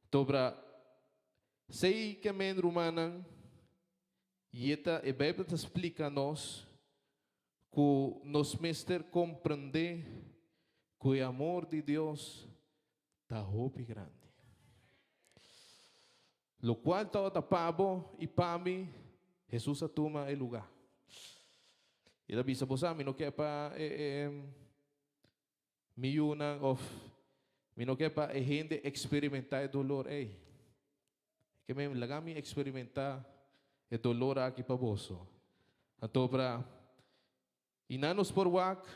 Tobra sei ke men rumannan, i e ta e Beibel ta splika nos ku nos mester komprendé ku e amor di Dios ta hopi grandi. Lokual tabata pa bo i pa mi, Hesus a tuma e lugá. El a bisa, Bo sa, mi no ke pa e mi yunan òf mi no ke pa e hende eksperimentá e dolor ei. Ke men laga mi eksperimentá e dolor aki pa boso. Anto pra I nan nos por wak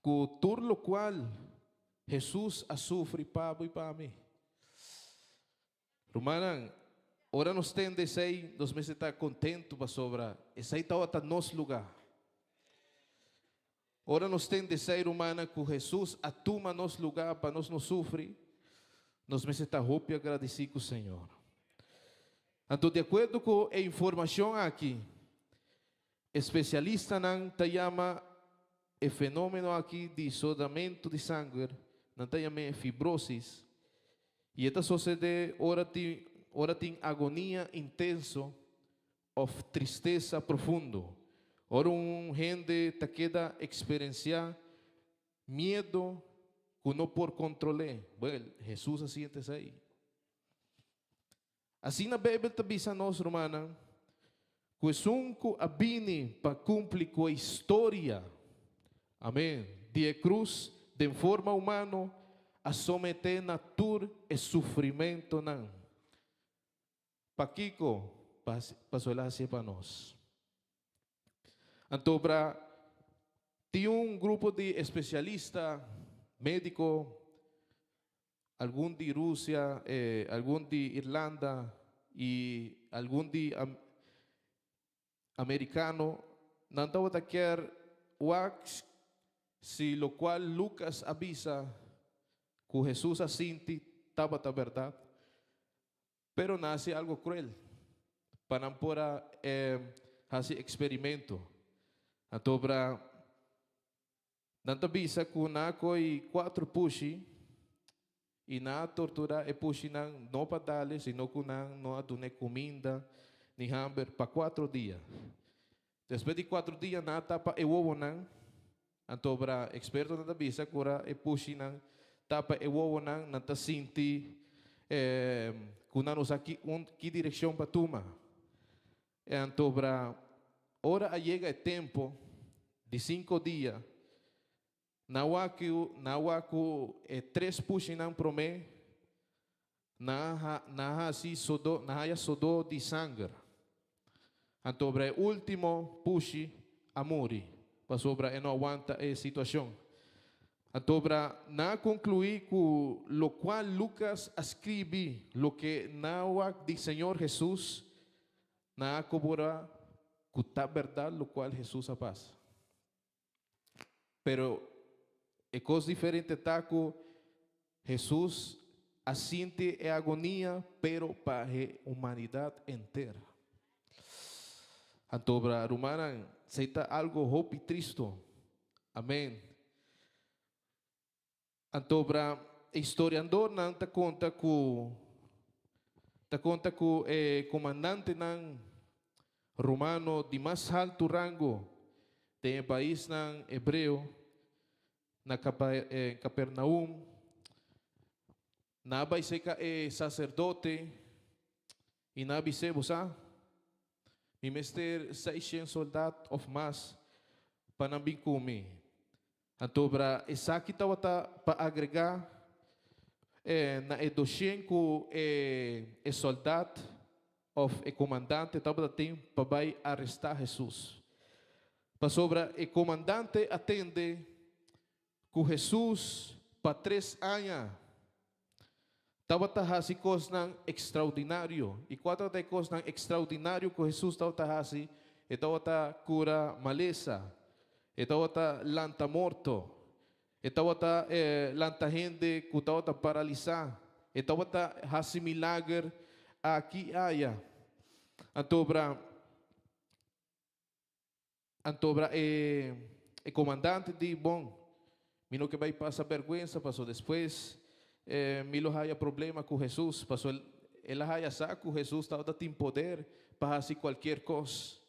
ku tur lokual Hesus a sufri pa bo i pa mi. Rumannan, ora nos tende esei, nos mester ta kontentu pasobra esei tabata nos lugá. Ora nos tende esei, rumannan, ku Hesus a tuma nos lugá pa nos no sufri, nos mester ta hopi agradesí ku Señor. Anto, di akuerdo ku e informashon aki, Espesialistanan ta yama e fenómeno aki di sodamentu di sanger, nan ta yam'é fibrosis, i e ta sosodé ora tin ora tin agonia intenso òf tristesa profundo, ora un hende ta keda eksperensiá miedu ku no por kontrol'é. Wèl, Hesus a siente esei. Asina Beibel ta bisa nos, rumannan, ku esun ku a bini pa kumpli ku e historia, amen, di e krus den forma humano, a someté na tur e sufrimentonan. Pakiko? Pasobra el a hasié pa nos. Anto bra tin un grupo di espesialista médiko, algun di Rusia, algun di Irlanda i algun di amerikano, nan tabata kier wak si lokual Lukas a bisa ku Hesus a sinti tabata bèrdat. Pero nan hasi algo cruel pa nan por a hasi experimento. Anto bra nan ta bisa cu nan a coy cuatro pushi y nan a tortura e pushinan no pa dale sino cu nan no a duna e cuminda ni hamber pa cuatro dia. Despues di cuatro dia nan a tapa e wowonan. Anto bra expertonan ta bisa cu ora e pushinan tapa e wowonan nan ta sinti cu nan no sa ki un ki direccion pa tuma. Anto bra ora a yega e tempo di cinco dia nan wak cu nan wak cu e tres pushinan prome nan a nan a haci sodo nan haya sodo di sanger. Antobra e último pushi a muri, pasobra e no a wanta e situashon. Antobra nan a konkluí ku lokual Lukas a skribi loke nan a wak di Señor Hesus, nan a koborá ku ta bèrdat lokual Hesus a pasa. Pero e kos diferente ta ku Hesus a sinti e agonia pero pa e humanidat enter. Anto bra rumannan, esei ta algo hopi tristo. Amen. Anto bra e historiadornan ta konta ku ta konta ku e komandantenan romano di mas haltu rango den e paisnan hebreo na Capernaum, nan a bai serka e saserdote i nan a bis'é, Bo sa, mi mester seishen soldat òf mas pa nan bin ku mi. Anto bra esaki tabata pa agregá na e doshen ku e soldat òf e komandante tabata tin pa bai arestá Hesus. Pasobra e komandante a tende ku Hesus pa tres aña. Tabata hasi kosnan ekstraordinario. I kua tabata e kosnan ekstraordinario ku Hesus tabata hasi? E tabata kura malesa. E tabata lanta morto. E tabata lanta hende ku tabata paralisá. E tabata hasi milager aki i aya. Anto bra. Anto ora e e komandante di, Bon, mi no ke bai pasa bèrgwensa, paso despues mi lo haya problema ku Hesus, paso el a haya sa ku Hesus tabata tin poder pa hasi kualkier kos.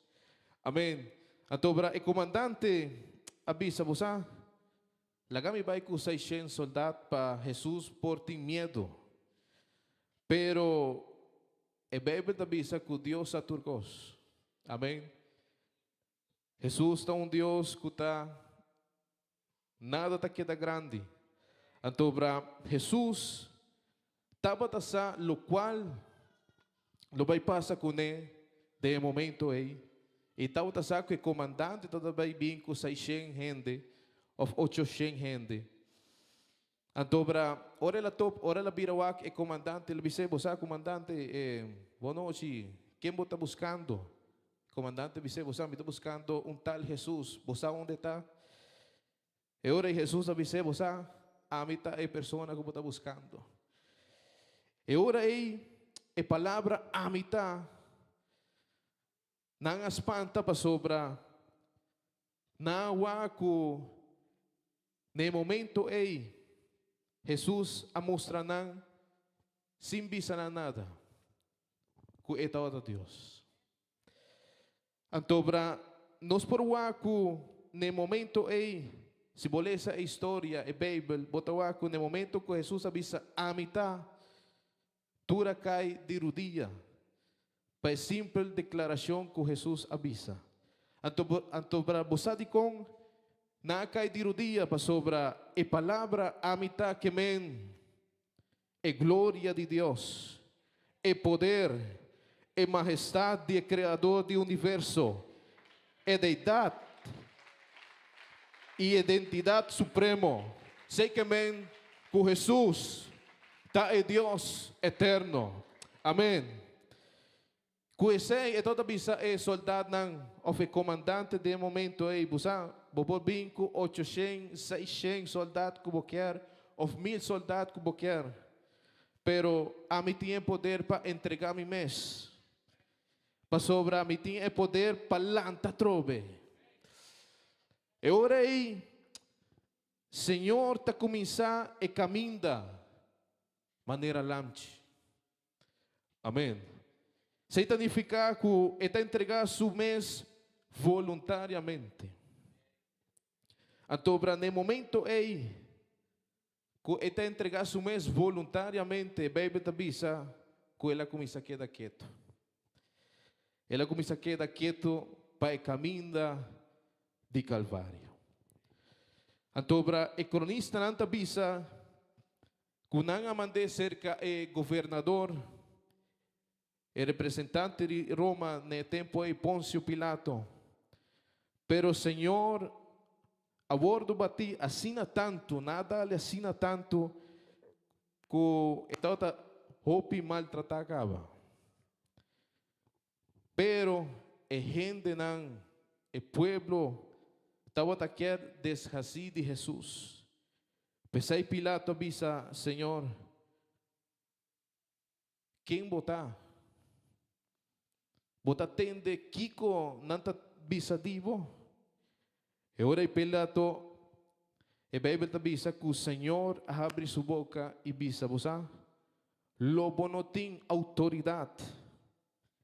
Amen. Anto ora e komandante a bisa, Bo sa, laga mi bai ku seishen soldat pa Hesus por tin miedu. Pero E Bijbel ta bisa ku Dios sa tur kos. Amen. Hesus ta un Dios ku ta nada ta keda grandi. Anto bra Hesus tabata sa lokual lo bai pasa kuné den e momento ei. E tabata sa ku e komandante tabata bai bin ku seishen hende òf ochoshen hende. Anto bra, ora el a top, ora el a bira wak e komandante, el a bis'é, Bo sa, komandante, e, bo nochi, ken bo ta buskando? E komandante a bis'é, Bo sa, mi ta buskando un tal Hesus, bo sa unda e ta? E ora ei Hesus a bis'é, Bo sa, ami ta e persona ku bo ta buskando. E ora ei e palabra ami ta, nan a spanta pasobra nan a wak ku Na e momento ei, Hesus a mustra nan sin bisa nan nada, ku e tabata Dios. Anto bra nos por wak ku na e momento ei, si bo lesa e historia, e Beibel, bo ta wak ku na e momento ku Hesus a bisa, Ami ta, tur a kai di rudia pa e simpel deklarashon ku Hesus a bisa. Anto anto bra bo sa dikon nan a kai di rudia? Pasobra e palabra ami ta ke men e gloria di Dios, e poder, e mahestat di e Kreador di universo, e deidat i identidat supremo. Esei ke men ku Hesus ta e Dios eterno. Amen. Ku esei e tabata bisa e soldatnan òf e komandante den e momento ei, Bo sa, bo por bin ku ochoshen, seishen soldat ku bo kier, òf mil soldat ku bo kier, pero ami tin e poder pa entregá mi mes. Pasobra mi tin e poder pa lanta atrobe. E ora ei, Señor ta kuminsá e kaminda manera lamchi. Amen. Esei ta nifiká ku e ta entregá su mes voluntariamente. Anto, na e momento ei, Ku e ta entregá su mes voluntariamente, e Beibel ta bisa ku el a kuminsá keda ketu. El a kuminsá keda ketu pa e kaminda di Kalvario. Anto obra e kronistanan ta bisa ku nan a mand'é serka e gobernador, e representante di Roma na e tempu ei, Ponsio Pilato. Pero Señor a wordu batí asina tantu, nan a dal asina tantu, ku e tabata hopi maltratá kaba. Pero e hendenan, e pueblo, tabata kier deshasí di Hesus. P'esei Pilato a bisa, Señor, Ken bo ta? Bo ta tende kiko nan ta bisa di bo? E ora ei Pilato, e Beibel ta bisa ku Señor a habri su boka i bisa, Bo sa, lo bo no tin outoridat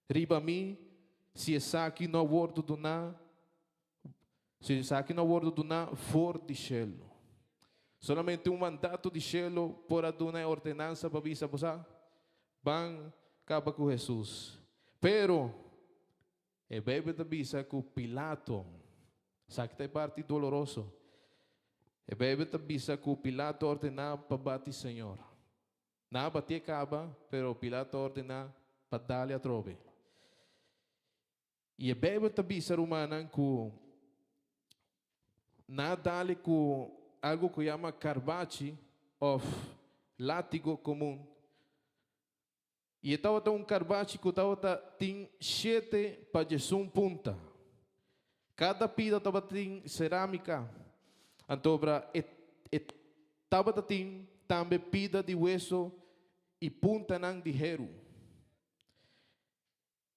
riba mi si esaki no a wordu duná, si esaki no a wordu duná for di shelu. Solamente un mandato di shelu por a duna e ordenansa pa bisa, Bo sa, ban kaba ku Hesus. Pero, e Beibel ta bisa ku Pilato, esaki ta e parti doloroso, e Beibel ta bisa ku Pilato a ordená pa bati Señor. Nan a batié kaba, pero Pilato a ordená pa dale atrobe. I e Beibel ta bisa rumannan ku nan a dale ku algu ku yama karbachi òf látigo komun. I e tabata un karbachi ku tabata tin shete pa djesun punta. Kada pida tabatin serámika, antobra e e tabata tin tambe pida di weso i puntanan di heru.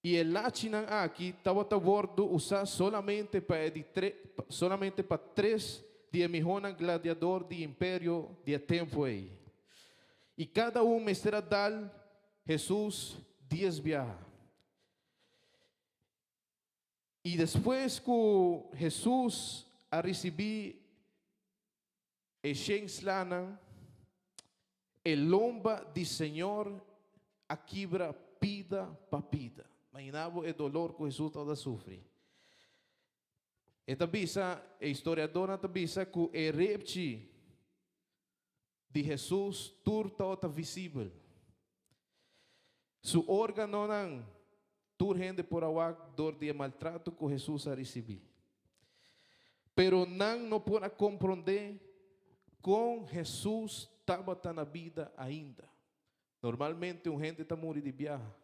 I e lachinan aki tabata wòrdu usá solamente pa e di tre solamente pa tres di e mihónan gladiador di imperio di e tempu ei. I kada un mester a dal Hesus dies biaha. I despues ku Hesus a risibí e shen slanan, e lomba di Señor a kibra pida pa pida. Imaginá bo e dolor ku Hesus tabata sufri. E ta bisa, e historiadornan ta bisa ku e repchi di Hesus tur tabata visibel. Su órganonan tur hende por a wak dor di e maltrato ku Hesus a risibí. Pero nan no por a komprondé kon Hesus tabata na bida ainda. Normalmente un hende ta muri di biaha.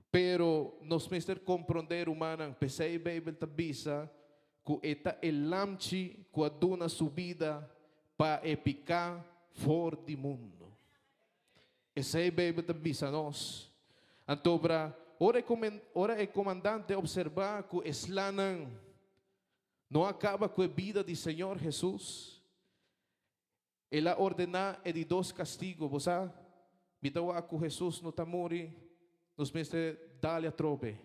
Pero nos mester komprondé, rumannan, p'esei Beibel ta bisa ku e ta e lamchi ku a duna su bida pa e piká for di mundu. Esei Beibel ta bisa nos. Antobra, ora e ora e komandante opserbá ku e slanan no a kaba ku e bida di Señor Hesus, El a ordená e di dos kastigu. Bo sa, mi ta wak ku Hesus no ta muri, nos mester dal atrobe.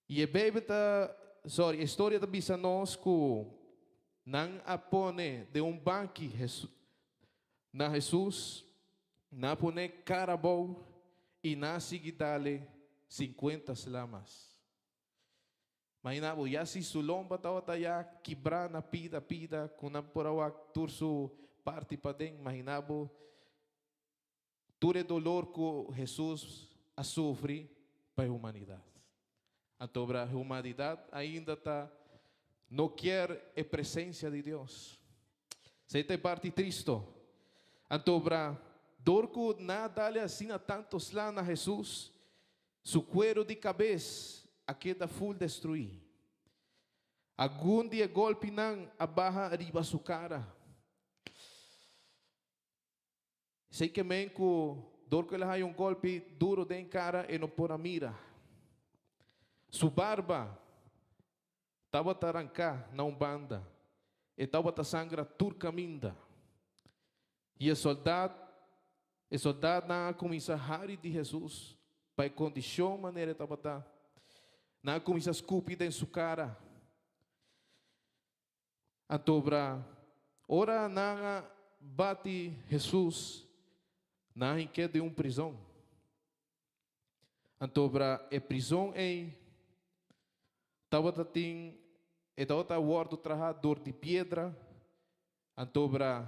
I e Beibel ta, sorry, e storia ta bisa nos ku nan a pone den un banki na Hesus, nan a pone kara abou i nan a sigui dal-e sinkuenta sla mas. Imagina bo, ya si su lomba tabata ya kibrá na pida pida ku nan por a wak tur su parti paden, imagina bo tur e dolor ku Hesus a sufri pa e humanidat. Anto bra humanidat ainda ta no kier e presensia di Dios. Esei ta e parti tristo. Anto bra dor ku nan a dale asina tanto sla na Hesus, Su cuero di cabes a keda full destruí. Algun di e golpinan a baha riba su cara. Esey ke men cu dor cu el a haya un golpi duro den cara e no por a mira. Su barba tabata ranca na un banda. E tabata sangra tur caminda. I e soldat, e soldatnan a kuminsá hari di Hesus pa e kondishon manera e tabata. Nan a kuminsá skupi den su kara. Antobra, ora nan a bati Hesus, nan a hink'é den un prizon. Antobra, e prizon ei tabata tin, e tabata wòrdu trahá dor di piedra. Antobra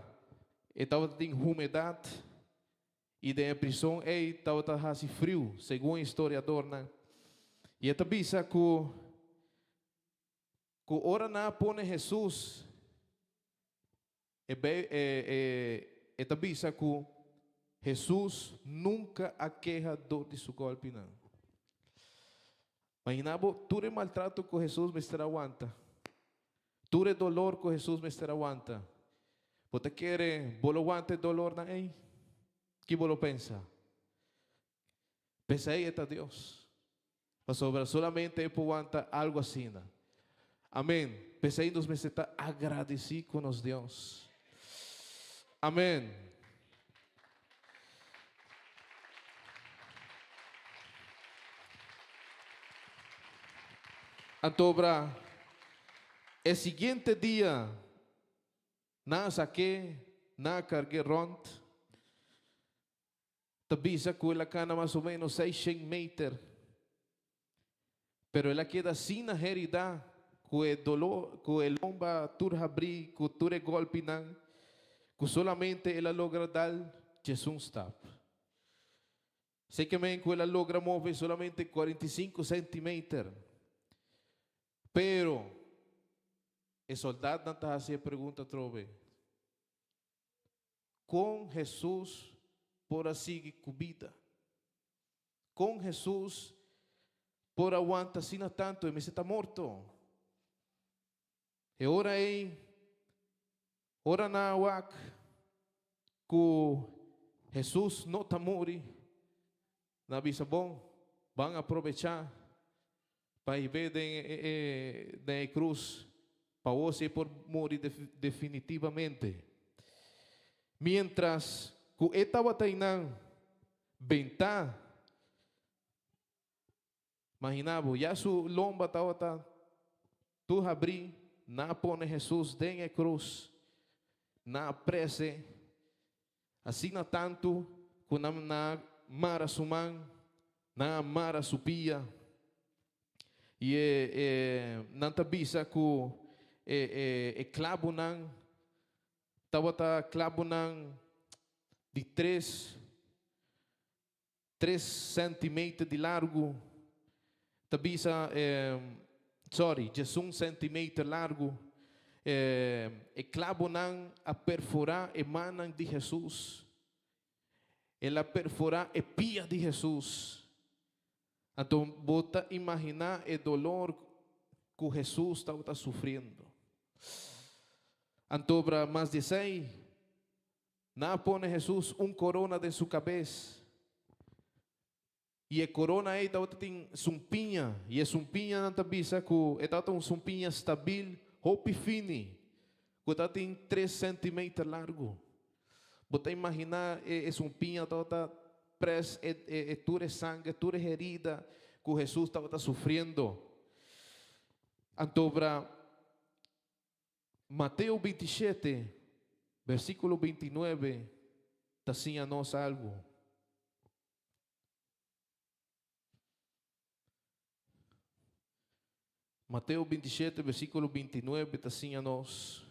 e tabata tin humedat i den e prison ei tabata hasi friu, segun e historiadornan. I e ta bisa ku ku ora nan a pone Hesus e e e ta bisa ku Hesus nunka a keha dor di su gòlpinan. Imagina bo tur e maltrato ku Hesus mester a wanta. Tur e dolor ku Hesus mester a wanta. Bo ta kere bo lo wanta e dolornan ei? Ki bo lo pensa? P'esei e ta Dios. Pasobra solamente e por wanta algu asina. Amen. P'esei nos mester ta agradesí ku nos Dios. Amen. Antobra e siguiente dia nan a sak'é, nan a karg'é rònt, ta bisa ku el a kana mas o ménos seishen meter, pero el a keda asina heridá ku e doló, ku e lomba tur habrí, ku tur e gòlpinan, ku solamente el a logra dal djesun stap. Sé ke men ku el a logra move solamente 45 centimeter. Pero e soldatnan ta hasi e pregunta atrobe, Kon Hesus por a sigui ku bida? Kon Hesus por a wanta asina tantu? E mester ta morto. E ora ei, ora nan a wak ku Hesus no ta muri, nan a bisa, Bon, ban aprobechá pa hib'é den e krus, pa awor si e por muri definitivamente. Miéntras ku e tabata einan bentá, Imagina bo, ya su lomba tabata tur habrí, nan a pone Hesus den e krus, nan a prese asina tantu ku nan a mara su man, nan a mara su pia, i e nan ta bisa ku e klabunan tabata klabunan di tres. Tres centimeter di largu, ta bisa, sorry, djesun centimeter largu. E clabonan a perfora e mannan di Jesus. El a perfora e pia di Jesus. Anto bo ta imagina e dolor cu Jesus tabata sufriendo. Anto bra mas di esey, Nan a pone Hesus un korona den su kabes, i e korona ei tabata tin sumpiña, i e sumpiñanan ta bisa ku e tabata un sumpiña stabil, hopi fini, ku tabatin tres sèntimeter largu. Bo ta imaginá e sumpiña tabata pres e tur e sanger, tur e herida ku Hesus tabata sufriendo. Anto bra. Mateo 27, versíkulo 29 ta siña nos algu. Mateo 27, versíkulo 29 ta siña nos.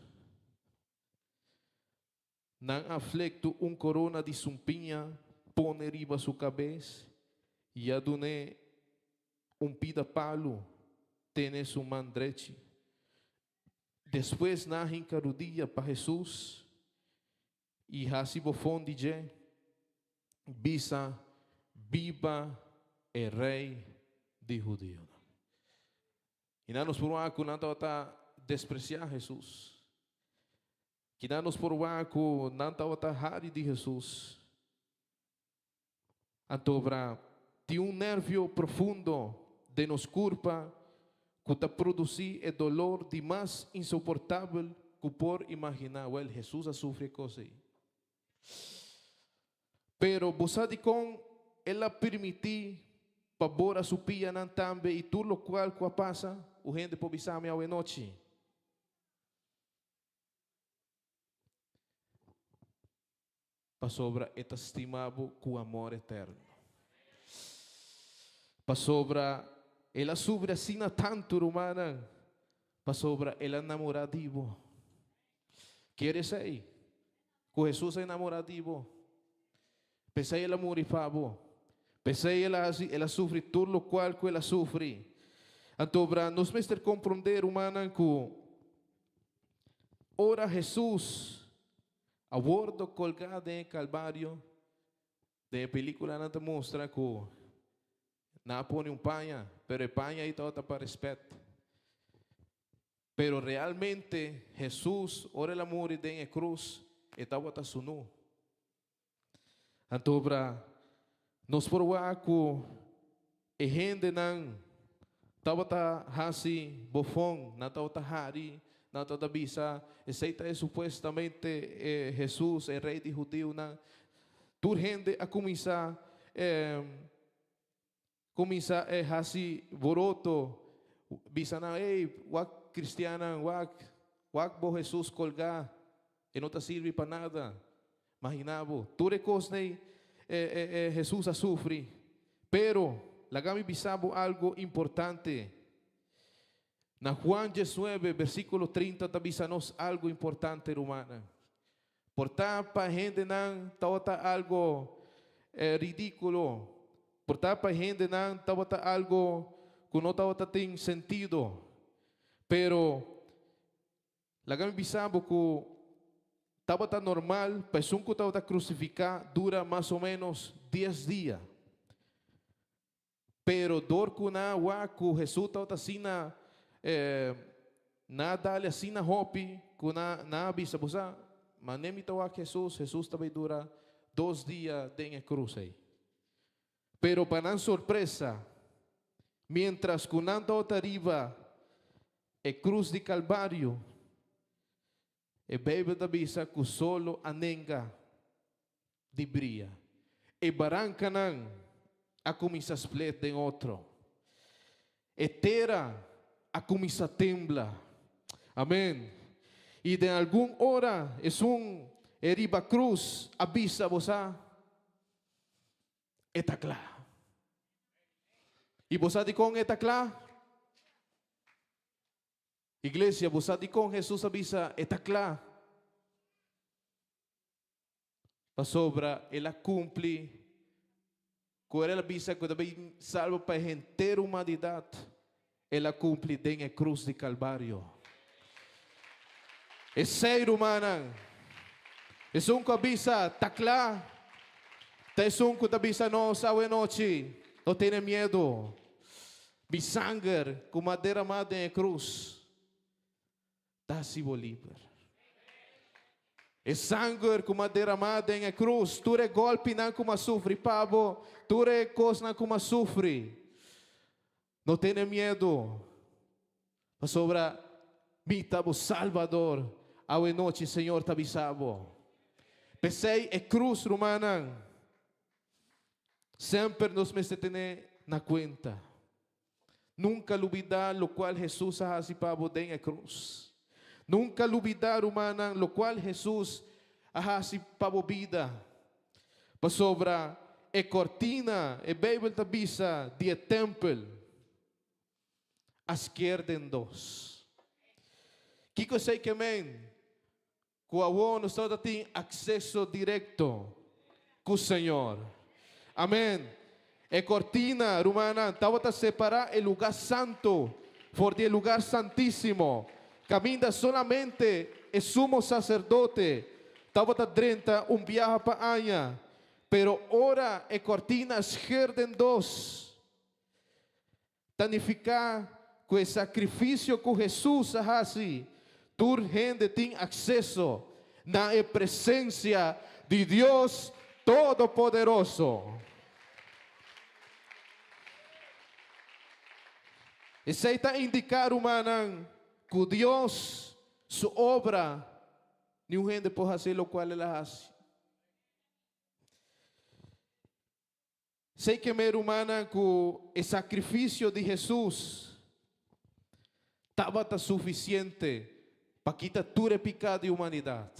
Nan a flektu un korona di sumpiña pone riba su kabes i a dun'é un pida palu tene su man drechi. Despues nan a hinka rudia pa Hesus i hasi bofon di dje, bisa, Biba e Rei di hudionan! I nan nos por wak ku nan tabata despresiá Hesus. Kinan nos por wak ku nan tabata hari di Hesus. Anto bra tin un nervio profundo den nos kurpa ku ta produsí e dolor di mas insoportabel ku por imaginá. Wèl, Hesus a sufri e kos ei. Pero bo sa dikon el a pirmití pa bora su pianan tambe i tur lokual ku a pasa? Un hende por bisa mi awenochi. Pasobra e ta stima bo ku amor eterno. Pasobra el a sufri asina tantu, rumannan, pasobra el a namorá di bo. Kere esei? Ku Hesus a enamorá di bo. P'esei el a muri pa bo. P'esei el a hasi, el a sufri tur lokual ku el a sufri. Anto, bra, nos mester komprondé, rumannan, ku ora Hesus a wordo kolgá den e Kalvario, den e pelíkula nan ta mustra ku nan a pone un paña, pero e paña ei tabata pa rèspèt. Pero realmente Hesus, ora el a muri den e krus, e tabata sunú. Anto bra nos por wak ku e hendenan tabata hasi bofon, nan tabata hari, nan tabata bisa, Esei ta e supuestamente e Hesus, e rei di hudiunan. Tur hende a kuminsá kuminsá hasi boroto, bisa nan, Ey, wak kristiannan, wak, wak bo Hesus kolgá, e no ta sirbi pa nada. Maginá bo, tur e kosnan ei Hesus a sufri. Pero, laga mi bisa bo algu importante. Na Juan diesnuebe, bersíkulo trinta ta bisa nos algu importante, rumannan. Por ta pa hendenan tabata algu ridíkulo, por ta pa hendenan tabata algu ku no tabata tin sentido. Pero, Laga mi bisa bo ku Tabata normal pa esun ku tabata krusifiká dura mas o ménos dies dia. Pero dor ku nan a wak ku Hesus tabata asina, nan a dal asina hopi ku nan a bisa, Bo sa, manera mi ta wak Hesus, Hesus ta bai dura dos dia den e krus ei. Pero pa nan sorpresa, miéntras ku nan tabata riba e krus di Kalvario, E Beibel ta bisa ku solo a nenga di bria. E barankanan a kuminsá split den otro. E tera a kuminsá tembla. Amen. I den algun ora esun e riba krus a bisa, Bo sa, e ta kla. I bo sa dikon e ta kla? Iglesia, bo sa dikon Hesus a bisa e ta kla? Pasobra el a kumpli ku el a bisa ku ta bin salba pa henter humanidat, el a kumpli den e krus di Kalbario. Esei, rumannan, esun ku a bisa ta kla, ta esun ku ta bisa nos awenochi, no tene miedu. Mi sanger ku m'a deramá den e krus ta hasi bo liber. E sanger ku m'a deramá den e krus, tur e gòlpinan ku m'a sufri pa bo, tur e kosnan ku m'a sufri, no tene miedu, pasobra mi ta bo Salbador. Awe nochi Señor ta bisa bo. P'esei e krus, rumannan. Semper nos mester tene na kuenta. Nunka lubidá lokual Hesus a hasi pa bo den e krus. Nunka lubidá, rumannan, lokual Hesus a hasi pa bo bida. Pasobra e kortina, e Beibel ta bisa, di e tèmpel a sker den dos. Kiko esei ke men? Ku awor nos tabata tin akseso direkto ku Señor. Amen. E kortina, rumannan, tabata separá e lugá santu for di e lugar santísimo, kaminda solamente e sumo saserdote tabata drenta un biaha pa aña. Pero ora e kortina a sker den dos, Ta nifiká ku e sakrifisio ku Hesus a hasi, tur hende tin akseso na e presensia di Dios Todopoderoso. Esei ta indiká, rumannan, ku Dios su obra niun hende por hasi lokual el a hasi. Sei ke mi rumannan ku e sakrifisio di Hesus tabata sufisiente pa kita tur e piká di humanidat.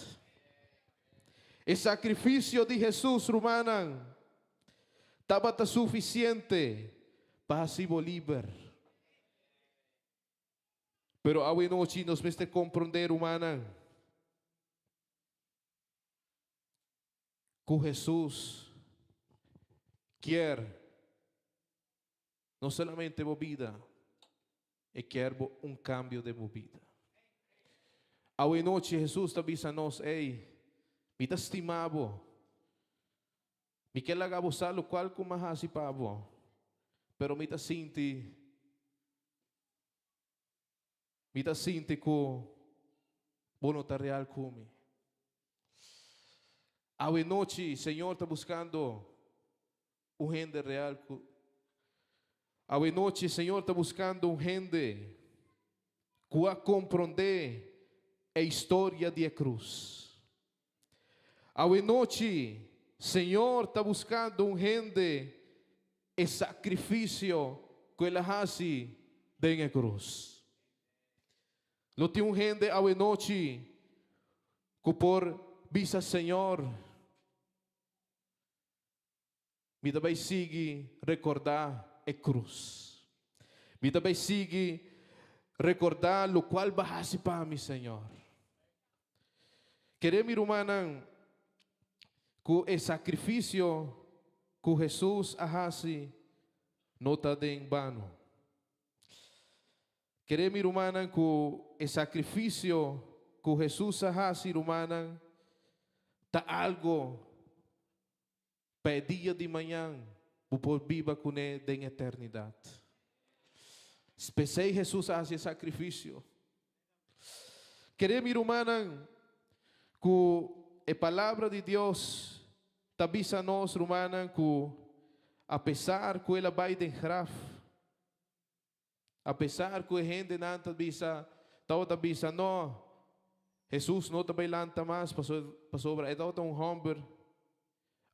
E sakrifisio di Hesus, rumannan, tabata sufisiente pa hasi bo liber. Pero awe nochi nos mester komprondé, rumannan, Ku Hesus kier no solamente bo bida, e kier bo un kambio den bo bida. Awe nochi Hesus ta bisa nos, Ey, mi ta stima bo. Mi ke laga bo sa lokual ku mi a hasi pa bo, pero mi ta sinti, mi ta sinti ku bo no ta real ku mi. Awe nochi Señor ta buscando un hende real cu Awe nochi Señor ta buscando un hende cu a compronde e historia di e cruz. Awe nochi Señor ta buscando un hende e sacrificio cu el a haci den e cruz. Lo tin un hende awe nochi ku por bisa, Señor, mi ta bai sigui rekordá e krus. Mi ta bai sigui rekordá lokual bo a hasi pa mi, Señor. Kere mi rumannan ku e sakrifisio ku Hesus a hasi no ta den bano. Kere mi rumannan ku e sakrifisio ku Hesus a hasi rumannan. Ta algo pa e dia di mañan bo por biba kuné den eternidat. P'esei Hesus a hasi e sakrifisio. Kere mi rumannan ku e palabra di Dios ta bisa nos rumannan ku apesar ku el a bai den graf, apesar ku e hendenan ta bisa, tabata bisa no, Hesus no ta bai lanta mas pasobra e tabata un hòmber.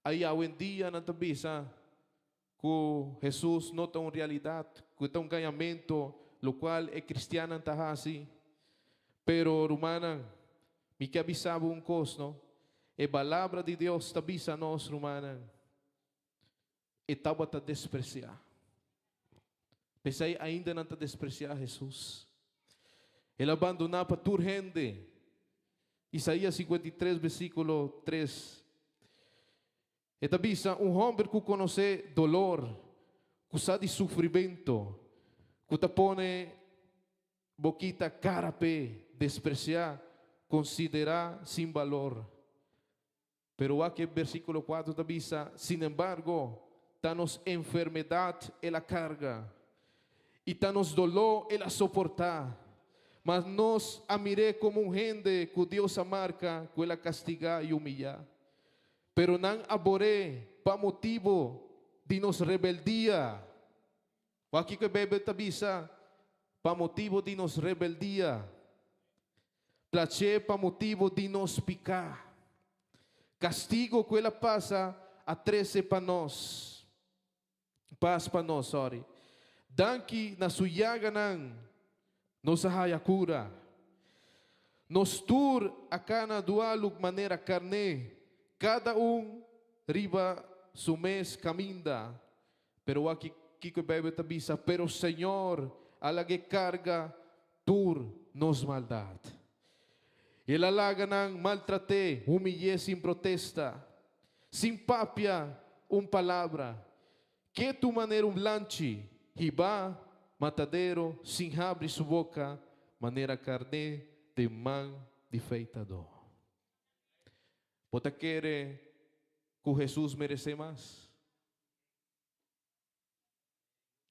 Ai awendia nan ta bisa ku Hesus no ta un realidat, ku e ta un gañamentu lokual e kristiannan ta hasi. Pero rumannan, mi ke a bisa bo un kos no, e Palabra di Dios ta bisa nos rumannan, e tabata despresiá. P'esei ainda nan ta despresiá Hesus. El a bandoná pa tur hende. Isaías 53 versíkulo 3. E ta bisa, Un hòmber ku konosé dolor, ku sa di sufrimentu, ku ta pone bokita kara p'e, despresiá, konsiderá sin balor. Pero wak e bersíkulo kuatro ta bisa, Sinembargo, ta nos enfermedat el a karga, i ta nos doló el a soportá. Mas nos a mir'é komo un hende ku Dios a marka, ku el a kastigá i humiyá. Pero nan a bor'é pa motibu di nos rebeldia. Wak kiko e Beibel ta bisa, Pa motibu di nos rebeldia. Plach'é pa motibu di nos piká. Kastigo ku el a pasa a trese pa nos. Pas pa nos, sorry. Danki na su yaganan nos a haya kura. Nos tur a kana dualu manera karné, kada un riba su mes kaminda. Pero wak kiko e Beibel ta bisa, Pero Señor a lag'é karga tur nos maldat. El a laga nan maltrat'é, humiy'é sin protesta, sin papia un palabra. Ketu manera un blanchi, hibá matadero sin habri su boka, manera karné den man di feitadó. Bo ta kere ku Hesus meresé mas?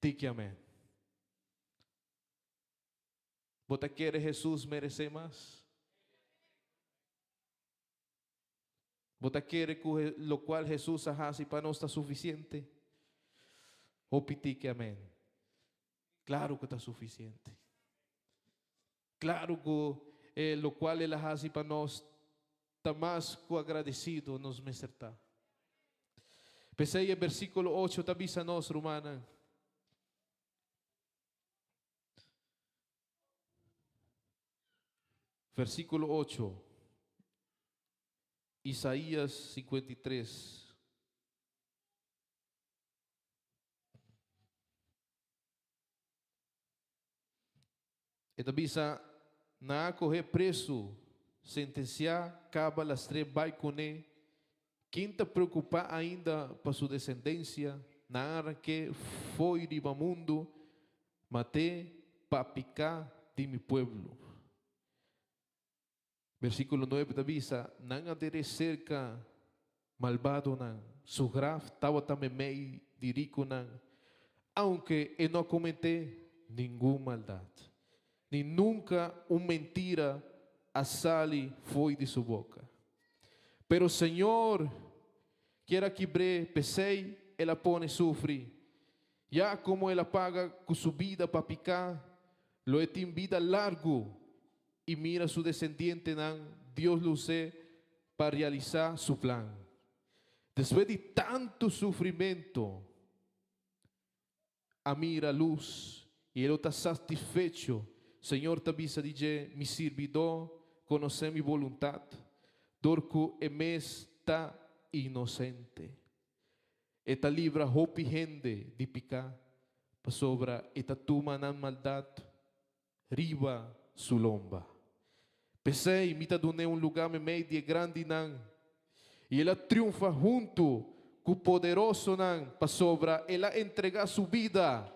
Tiki amén. Bo ta kere Hesus meresé mas? Bo ta kere ku lokual Hesus a hasi pa nos ta sufisiente? Hopi tiki amén. Klaru ku ta sufisiente. Klaru ku e lokual el a hasi pa nos ta mas ku agradesido nos mester ta. P'esei e bersíkulo ocho ta bisa nos, rumannan, Versíkulo ocho, Isaías 53. E ta bisa, Nan a koh'é presu, sentensiá, kaba lastr'é bai kuné. Ken ta preokupá ainda pa su desendensia? Nan a rank'é fo'i riba mundu. Mat'é pa piká di mi pueblo. Versíkulo nuebe ta bisa, Nan a der'é serka malbadonan, su graf tabata meimei di rikunan, aunke e no a kometé ningun maldat, ni nunka un mentira a sali fo'i di su boka. Pero Señor kier a kibr'é, p'esei el a pone sufri. Ya komo el a paga ku su bida pa piká, lo e tin bida largu i mira su desendientenan Dios lo us'é pa realisá su plan. Despues di tantu sufrimentu, a mira lus i e lo ta satisfecho. Señor ta bisa di dje, Mi sirbidó konosé mi boluntat, dor ku e mes ta inosente. E ta libra hopi hende di piká, pasobra e ta tuma nan maldat riba su lomba. P'esei mi ta dun'é un lugá meimei di e grandinan, i el a triunfa huntu ku poderosonan, pasobra el a entregá su bida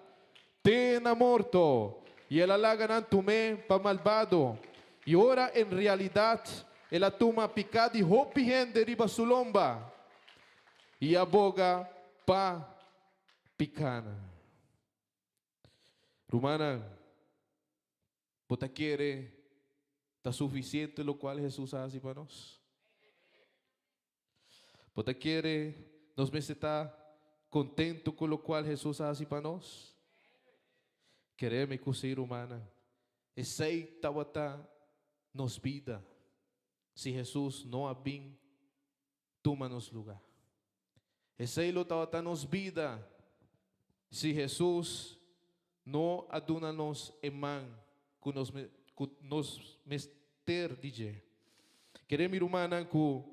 te na morto, i el a laga nan tum'é pa malbado. I ora en realidat. El a tuma piká di hopi hende riba su lomba i a boga pa pikánan. Rumannan, bo ta kere ta sufisiente lokual Hesus a hasi pa nos? Bo ta kere nos mester ta kontentu ku lokual Hesus a hasi pa nos? Kere mi ku si, rumannan. Esei tabata nos bida si Hesus no a bin tuma nos lugá. Esei lo tabata nos bida si Hesus no a duna nos e man ku nos ku nos mester di dje. Kere mi rumannan ku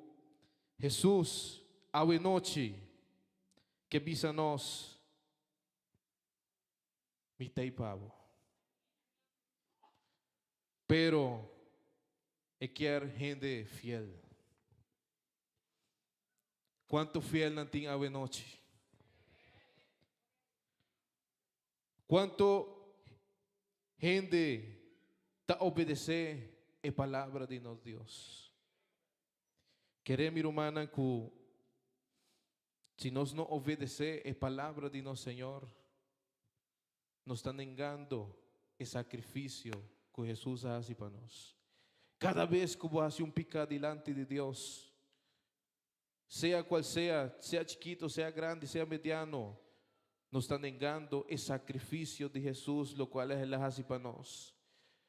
Hesus awe nochi ke bisa nos, Mi ta ei pa bo. Pero e kier hende fiel. Cuanto fielnan tin awe nochi? Cuanto hende ta obedece e palabra di nos Dios? Kere mi rumannan cu si nos no obedece e palabra di nos Señor, nos ta nengando e sacrificio cu Jesus a haci pa nos. Cada bes cu bo haci un pica dilanti di Dios, sea cual sea, sea chikito, sea grandi, sea mediano, nos ta nengando e sacrificio di Jesus, locual El a haci pa nos.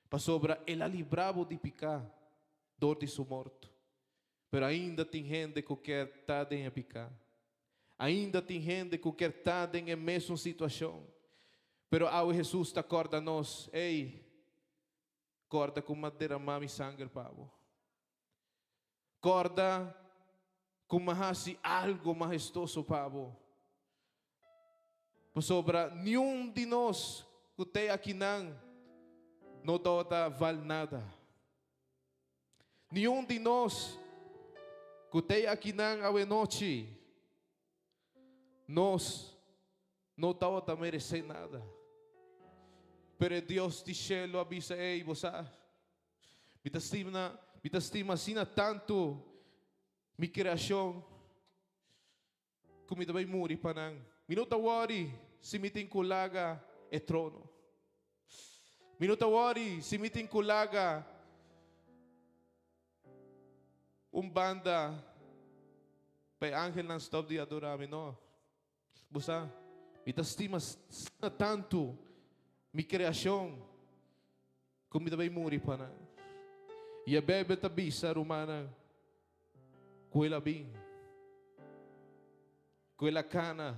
Pasobra El a libra bo di pica dor di Su morto. Pero ainda tin hende cu kier ta den e pica. Ainda tin hende cu kier ta den e mesun situacion. Pero awe Jesus ta corda nos, Ey, corda cu m'a derama mi sanger pa bo. Corda cu m'a haci algo mahestoso pa bo. Pasobra niun di nos cu t'ey akinan no tabata val nada. Niun di nos ku t'ei akinan awenochi, nos no tabata meresé nada. Pero e Dios di shelu a bisa, Ey, bo sa, mi ta stima, mi ta stima asina tantu mi kreashon ku mi ta bai muri pa nan. Mi no ta wòri si mi tin ku laga e trono. Mi no ta wòri si mi tin ku laga un banda pa e angelnan stòp di adorá mi. No. Bo sa, mi ta stima asina tantu mi kreashon ku mi ta bai muri pa nan. I e Beibel ta bisa, rumannan, Ku el a bin, ku el a kana,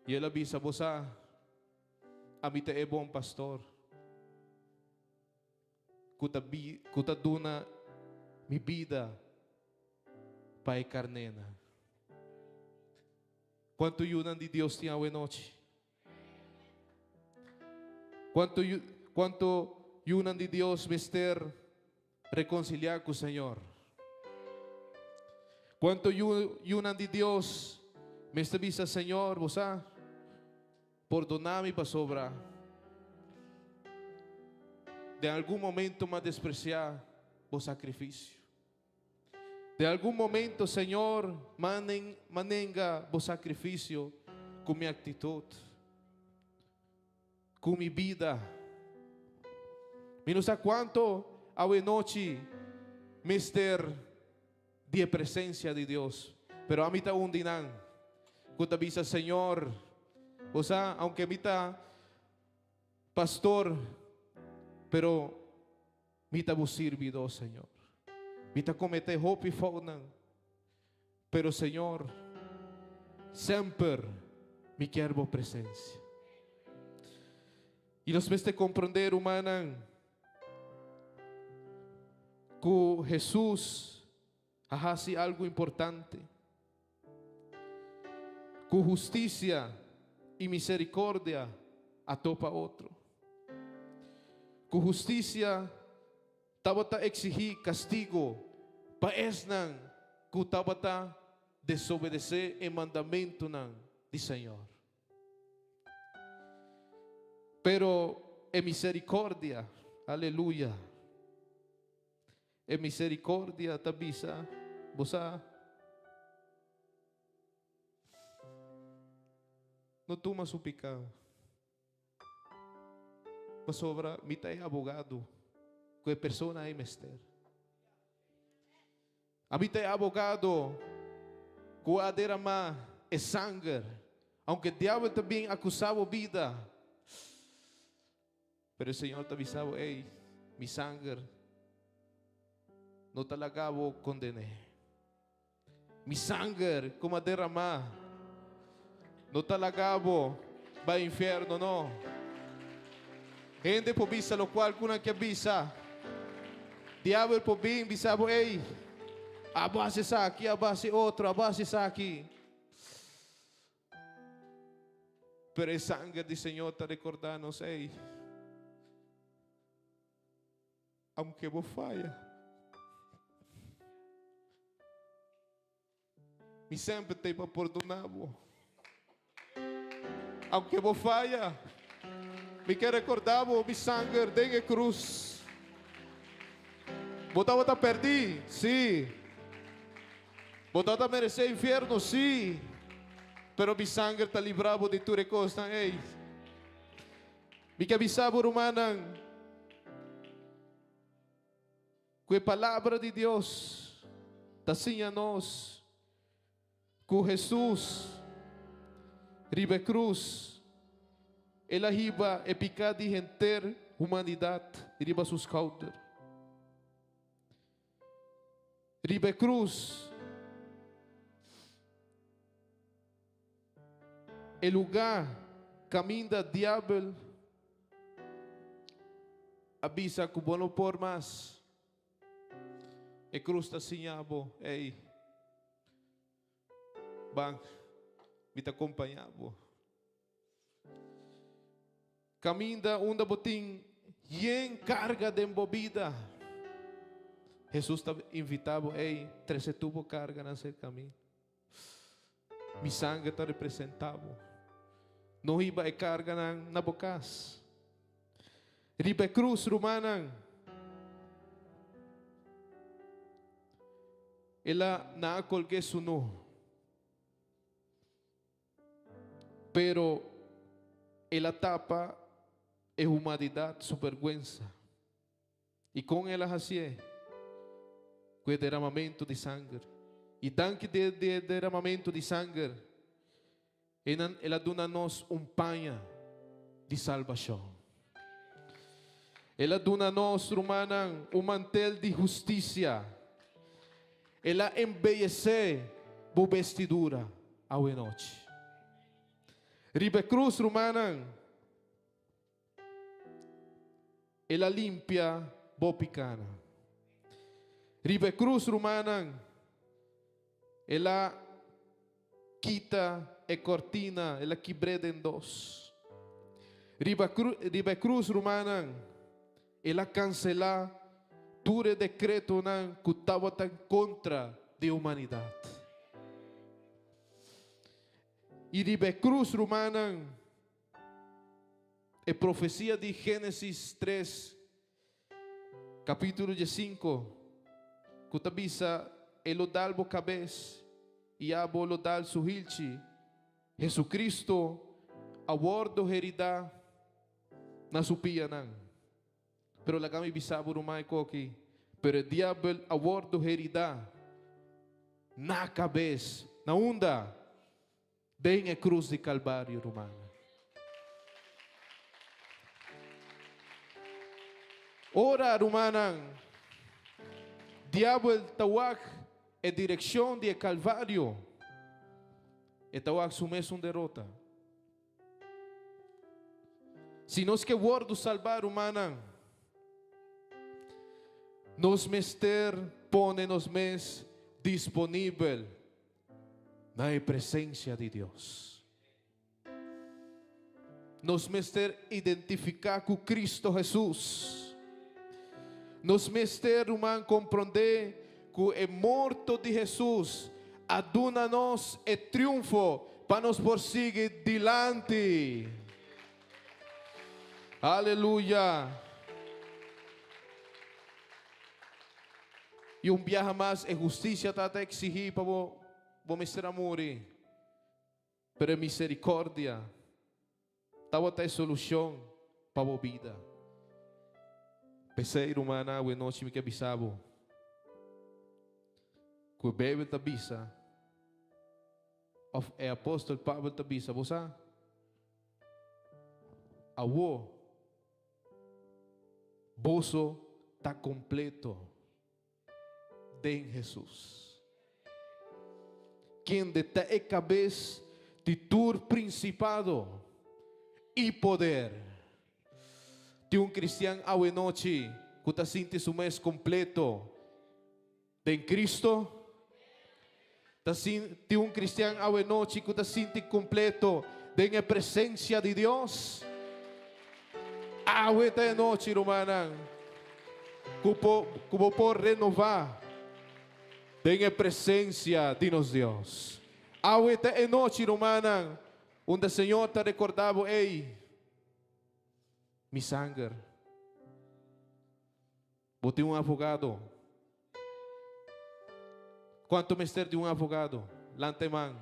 i el a bisa, Bo sa, ami ta e bon pastor ku ta ku ta duna mi bida pa e karnénan. Kuantu yunan di Dios tin awenochi? Kuantu kuantu yunan di Dios mester Reconcilia cu Señor. Cuanto yu, yunan di Dios mester bisa Señor, bo sa, pordona mi pasobra den algun momento m'a desprecia bo sacrificio. Den algun momento, Señor, m'a m'a nenga bo sacrificio cu mi actitud. Ku mi bida. Mi no sa kuanto awenochi mester di e presensia di Dios, pero ami ta un di nan ku ta bisa, Señor, bo sa, aunke mi ta pastor, pero mi ta bo sirbidó, Señor. Mi ta kometé hopi foutnan, Pero Señor, semper mi kier bo presencia. Y nos mester comprende, rumannan, cu Jesús a haci algo importante. Cu husticia y misericordia a topa otro. Cu husticia Tabata exigí castigo pa esnan cu tabata desobedecé e mandamentunan di Señor. Pero e misericordia, aleluya! E misericordia ta bisa, Bo sa, no tuma su picao, pasobra mi ta e abogado cu e persona ei mester. Ami ta e abogado cu a derama e sanger, aunke diabel ta bin acusa bo bida. Pero e Señor ta bisa bo, Ey, mi sanger no ta laga bo kondené. Mi sanger ku m'a derramá no ta laga bo bai infierno, no. Hende por bisa lokual ku nan ke bisa. Diabel por bin bisa bo, Ey, abo hasi esaki, abo hasi otro, abo hasi esaki. Pero e sanger di Señor ta recorda nos, ey, aunke bo faya, mi semper t'ey pa pordona bo. Aunke bo faya, mi ke recorda bo mi sanger den e cruz. Bo tabata perdi? Sí. Bo tabata meresé infierno? Sí. Pero mi sanger ta libra bo di tur e kosnan ei. Mi ke bisa bo, rumannan, ku e Palabra di Dios ta siña nos ku Hesus riba e krus, el a hiba e piká di henter humanidat riba su skouder. Riba e krus, e lugá kaminda diabel a bisa ku bo no por mas, e krus ta siña bo, Ey, ban, mi ta kompañá bo. Kaminda unda bo tin yen karga den bo bida, Hesus ta invitá bo, Ey, trese tur bo karganan serka mi. Mi sanger ta representá bo. No hiba e karganan na bo kas. Riba e krus, rumannan, el a na a kolg'é sunú. Pero el a tapa e humanidat su bergwensa. I kon el a hasié? Ku e deramamentu di sanger. I danki di e deramamentu di sanger, einan el a duna nos un paña di salbashon. El a duna nos, rumannan, un mantel di hustisia. El a embeyesé bo bestidura awenochi. Riba e krus, rumannan, El a limpia bo pikánan. Riba e krus, rumannan, El a kita e kortina, El a kibr'é den dos. Riba riba e krus, rumannan, El a kanselá tur e dekretonan ku tabata kontra di humanidat. I riba e krus, rumannan, e profesia di Génesis tres, kapítulo diesinko, ku ta bisa, E lo dal bo kabes i abo lo dal su hilchi, Jesucristo a wòrdu heridá na su pianan. Pero laga mi bisa bo ruman e koki, pero e diabel a wòrdu heridá na kabes. Na unda? Den e krus di Kalvario, rumannan. Ora, rumannan, diabel ta wak e direkshon di e Kalvario, e ta wak su mes un derota. Si nos ke wòrdu salbá, rumannan, nos mester pone nos mes disponibel na e presensia di Dios. Nos mester identifiká ku Kristo Hesus. Nos mester, ruman, komprondé ku e morto di Hesus a duna nos e triunfo pa nos por sigui dilanti. Aleluya! I un biaha mas e hustisia ta ta eksigí pa bo, bo mester a muri. Pero e misericordia tabata e solucion pa bo bida. P'esei, rumannan, awe nochi mi ke bisa bo ku e Bijbel ta bisa, of e apostel Pablo ta bisa, bo sa, awo boso ta completo. Den Hesus, kende ta e kabes di tur prinsipado i poder. Tin un kristian awenochi ku ta sinti su mes kompleto den Kristo? Ta tin un kristian awenochi ku ta sinti kompleto den e presensia di Dios? Awe ta e nochi, rumannan, ku por ku bo por renová den e presensia di nos Dios. Awe ta e nochi, rumannan, unda Señor ta rekordá bo, Ey, mi sanger. Bo tin un abogado? Cuanto mester di un abogado? Lanta e man.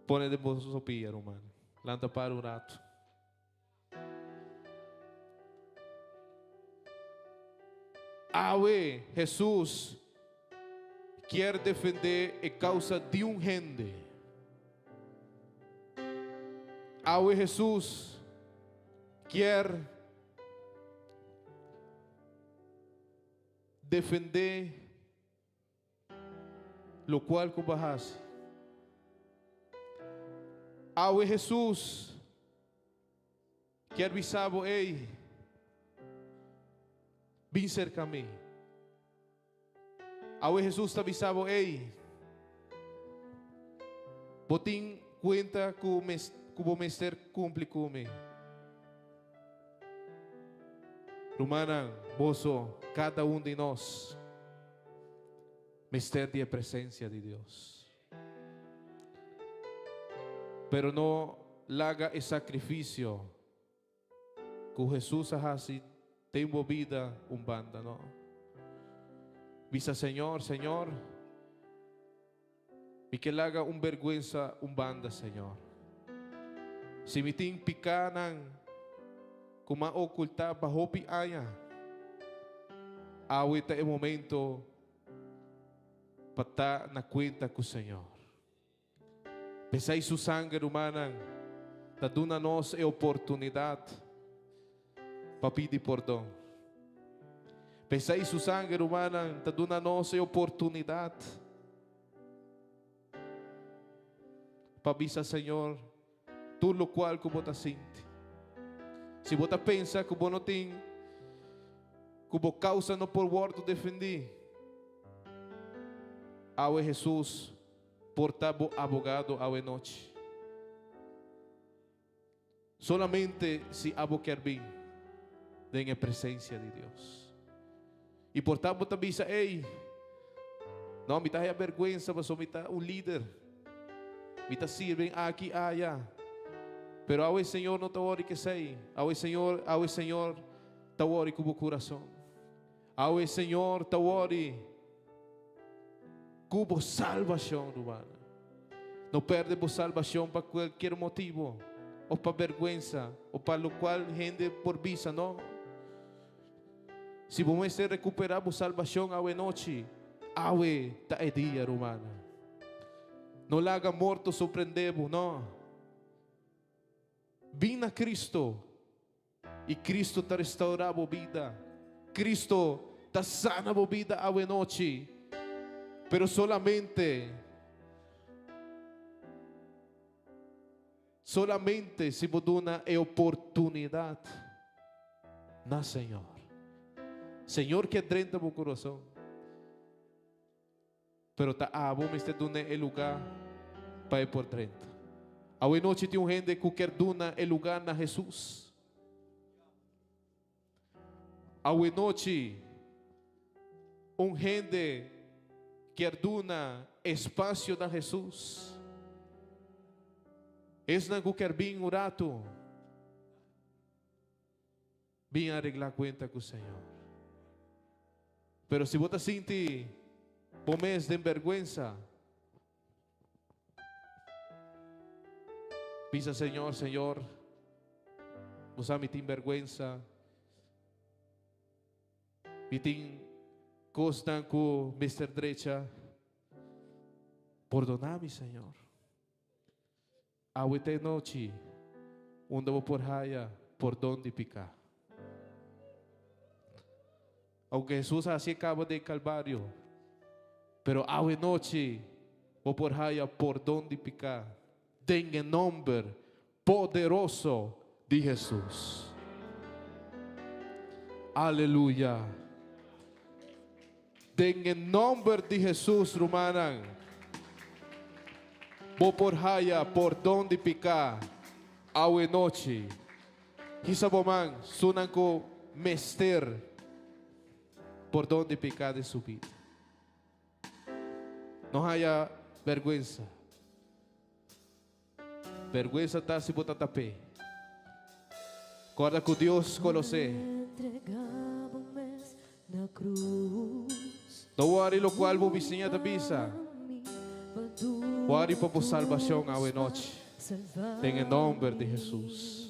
Pone den bo sopia, ruman. Lanta para un rato. Awe, Jesus kier defende e causa di un hende. Awe, Jesus kier Defendé lokual ku bo a hasi. Awe Hesus kier bisa bo, Ey, bin serka mi. Awe Hesus ta bisa bo, Ey, bo tin kuenta ku ku bo mester kumpli ku mi. Rumannan, boso, kada un di nos, mester di e presensia di Dios. Pero no laga e sakrifisio ku Hesus a hasi den bo bida un banda, no. Bisa, Señor, Señor, mi ke laga un bergwensa un banda, Señor. Si mi tin pikánan ku m'a okultá pa hopi aña, awe ta e momento pa ta na kuenta ku Señor. P'esei su sanger, rumannan, ta duna nos e oportunidat pa pidi pordon. P'esei su sanger, rumannan, ta duna nos e oportunidat pa bisa Señor tur lokual ku bo ta sinti. Si bo ta pensa ku bo no tin, ku bo kousa no por wòrdu defendí, awe Hesus por ta bo abogado awe nochi. Solamente si abo kier bin den e presencia di Dios. Y por ta bo ta bisa, ey, no, mi ta haya bergüenza pasobra mi ta un lider. Mi ta sirbi aki, aya. Pero awe Señor no ta wori kesey. Awe Señor, awe Señor ta wori cu bo curason. Awe Señor ta wori cu bo salvacion, rumannan. No perde bo salvacion pa cualkier motibo, of pa berguensa, of pa locual hende por bisa, no. Si bo mester recupera bo salvacion awe nochi, awe ta e dia, rumannan. No laga morto sorprende bo, no. Bin na Cristo. I Cristo ta restaurá bo bida. Cristo ta sana bo bida awenochi. Pero solamente, solamente si bo duna e oportunidad na Señor. Señor kier drenta bo corazon. Pero ta abo mester duna e lugá pa e por drenta. Awe nochi tin un hende ku kier duna e lugá na Hesus. Awe nochi un hende kier duna espasio na Hesus. Esnan ku kier bin un ratu. Bin areglá kuenta ku Señor. Pero si bo ta sinti bo mes den bèrgwensa, bisa Señor, Señor, bo sa mi tin bèrgwensa, mi tin kosnan ku mester drecha, pordoná mi, Señor. Awe ta e nochi unda bo por haya pordon di piká. Aunke Hesus a hasi e kaba den Kalvario, pero awe nochi bo por haya pordon di piká den e nomber poderoso di Hesus. Aleluya! Den e nomber di Hesus, rumannan, bo por haya pordon di piká awe nochi. Hisa bo man, sunan ku mester pordon di piká den su bida. No haya bèrgwensa. Bèrgwensa ta si bo ta tap'é. Kòrda ku Dios konosé. No wòri lokual bo bisiña ta bisa. Wòri pa bo salbashon awe nochi. Den e nòmber di Hesus.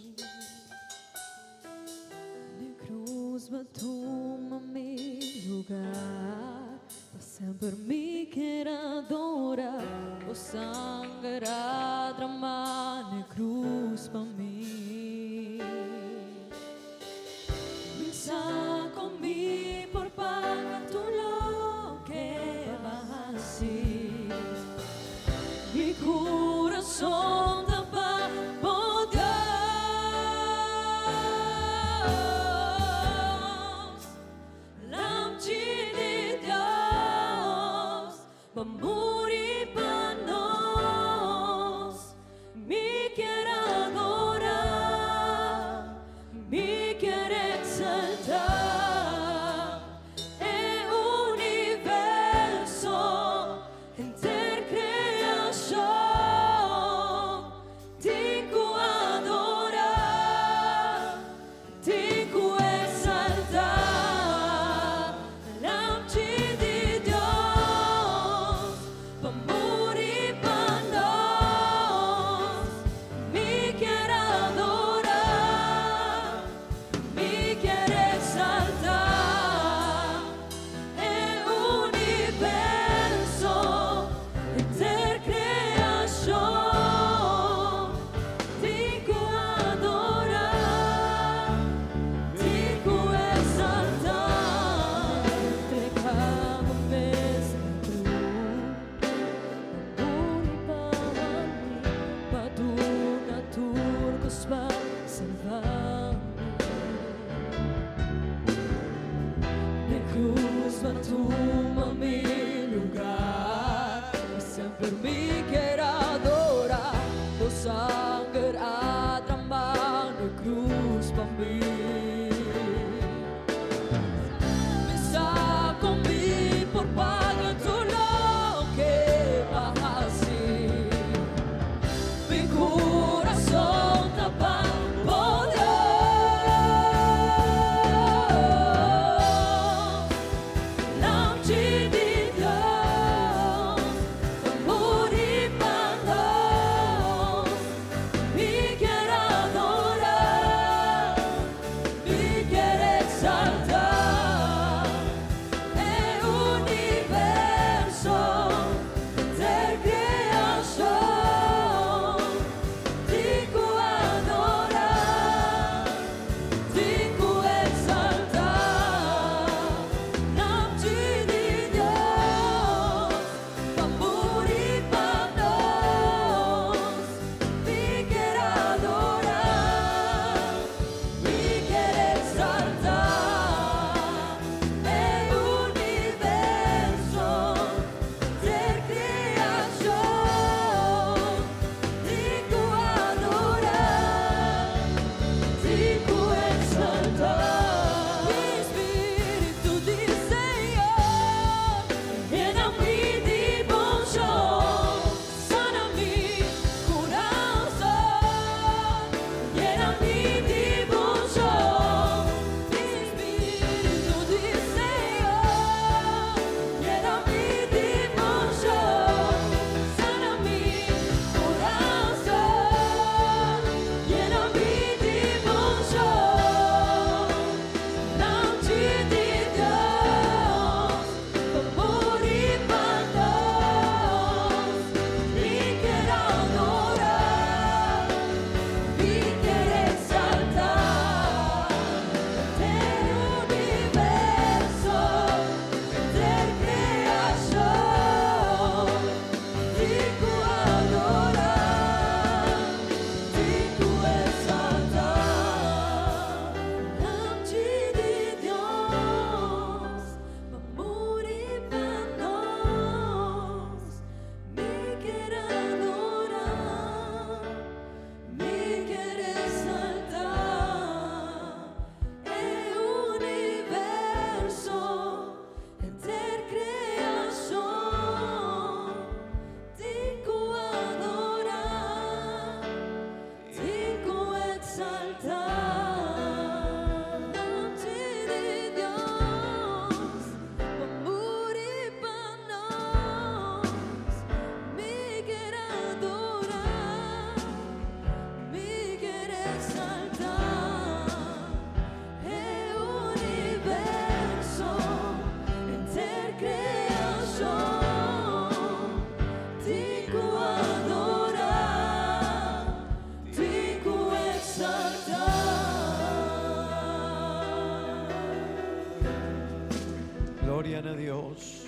Gloria na Dios.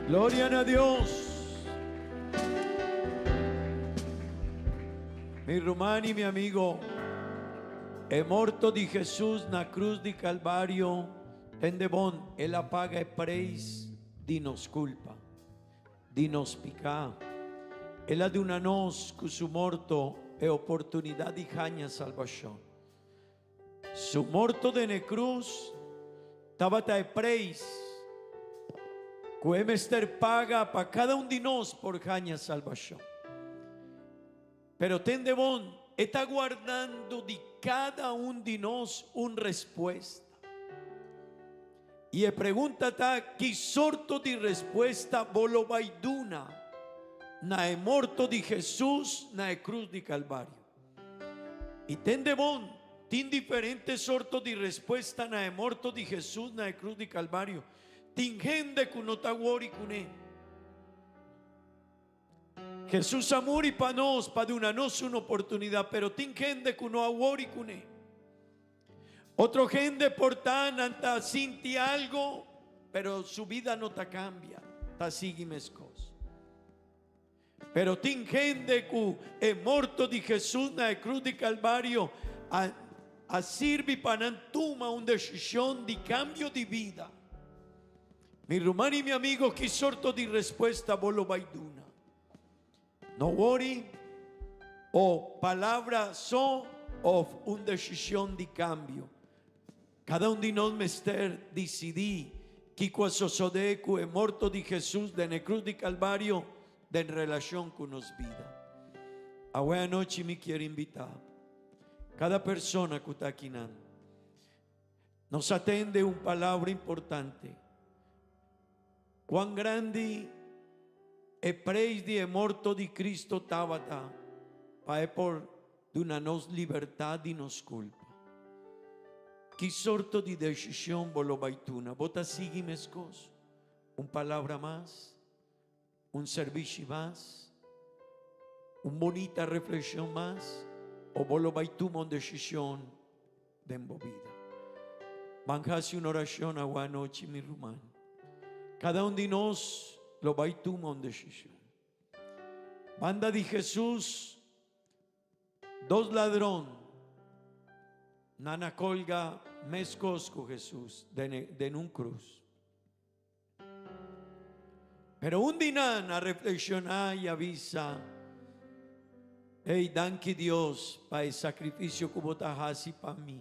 Gloria na Dios. Mi ruman y mi amigo, e morto di Jesus na cruz di Calvario, tende bon, el a paga e preis di nos culpa, di nos pica. El a duna nos cu su morto e oportunidad di haña salbacion. Su morto den e cruz tabata e preis cu e mester paga pa cada un di nos por haña salbacion. Pero tende bon, e ta guardando di cada un di nos un respuesta. Y e pregunta ta, ki sorto di respuesta bo lo bay duna na e morto di Jesus na e cruz di Calvario? I tende bon, tin diferente sorto di respuesta na e morto di Hesus na e krus di Kalvario. Tin hende ku no ta wori kuné. Hesus a muri pa nos pa duna nos un oportunidat, pero tin hende ku no a wori kuné. Otro hende por ta nan ta sinti algo, pero su bida no ta kambia, ta sigui meskos. Pero tin hende ku e morto di Hesus na e krus di Kalvario a a sirbi pa nan tuma un desishon di kambio di bida. Mi ruman i mi amigo, ki sorto di respuesta bo lo bai duna? No wori o palabra so of un desishon di kambio. Kada un di nos mester disidí kiko a sosodé ku e morto di Hesus den e krus di Kalvario den relashon ku nos bida. Awe anochi mi kier invitá kada persona ku ta akinan nos atende un palabra importante. Kuan grandi e preis di e morto di Cristo tabata pa e por duna nos libertad di nos culpa. Ki sorto di decision bo lo bai tuna? Bo ta sigui mescos? Un palabra mas? Un servishi mas? Un bonita reflexion mas? O bo lo bai tuma un decision den bo bida? Ban haci un oracion awe anochi, mi ruman. Cada un di nos lo bai tuma un decision. Banda di Jesus, dos ladron nan a colga mescos cu Jesus den un cruz. Pero un di nan a reflexiona y a bisa, Ey, danki Dios pa e sacrificio cu bo ta haci pa mi.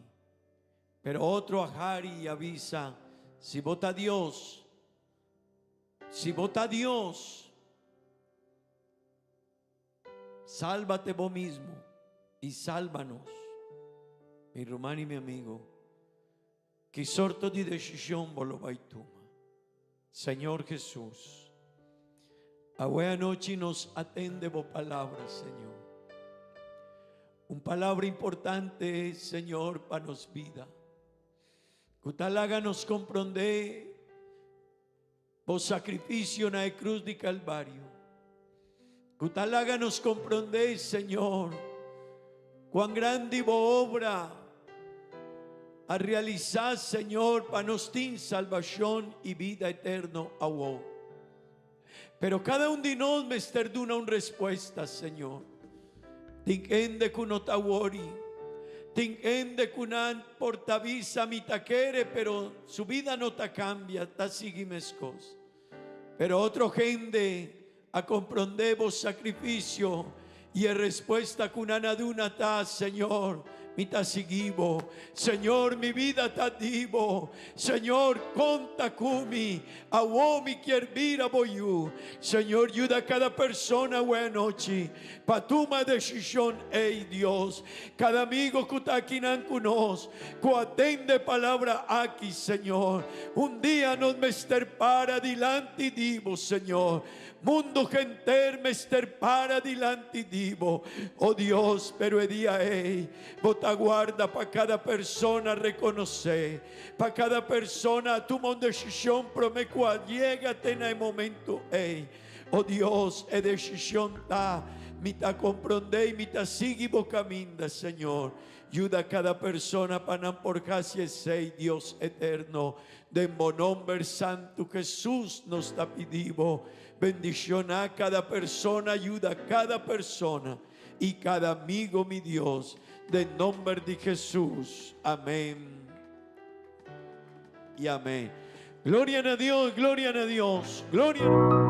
Pero otro a hari y a bisa, Si bo ta Dios, si bo ta Dios, sálvate bo mismo y sálvanos. Mi ruman y mi amigo, ki sorto di decision bo lo bay tuma? Señor Jesus, awe anochi nos atende bo palabra, Señor. Un palabra importante, Señor, pa nos vida. Cu ta laga nos comprende Bo sacrificio na e cruz di Calvario. Cu ta laga nos comprende, Señor, cuan grandi bo obra a realisa, Señor, pa nos tin salvacion y vida eterno awo. Pero cada un di nos mester duna un respuesta, Señor. Tin hende cu no ta wori. Tin hende cu nan por ta bisa mi ta kere, pero su bida no ta cambia, ta sigui mescos. Pero otro hende a comprende bo sacrificio y e respuesta cu nan a duna ta, Señor, mi ta sigui bo. Señor, mi bida ta di bo. Señor, conta cu mi. Awo mi kier bira bo yu. Señor, yuda cada persona awe anochi pa tuma decision ey, Dios. Cada amigo cu ta akinan cu nos, cu atende palabra aki, Señor. Un dia nos mester para dilanti di bo, Señor. Mundo henter mester para dilanti di bo, oh Dios, pero e dia ei bo ta guarda pa cada persona reconoce, pa cada persona tuma un decision prome cu a yega te na e momento ei. Oh Dios, e decision ta. Mi ta komprondé i mi ta sigui bo kaminda, Señor. Yuda kada persona pa nan por hasi esei, Dios eterno. Den bo nomber santu Hesus nos ta pidi bo, bendishoná kada persona, yuda kada persona i kada amigo, mi Dios, den nomber di Hesus. Amén i amén. Gloria na Dios, gloria na Dios, gloria.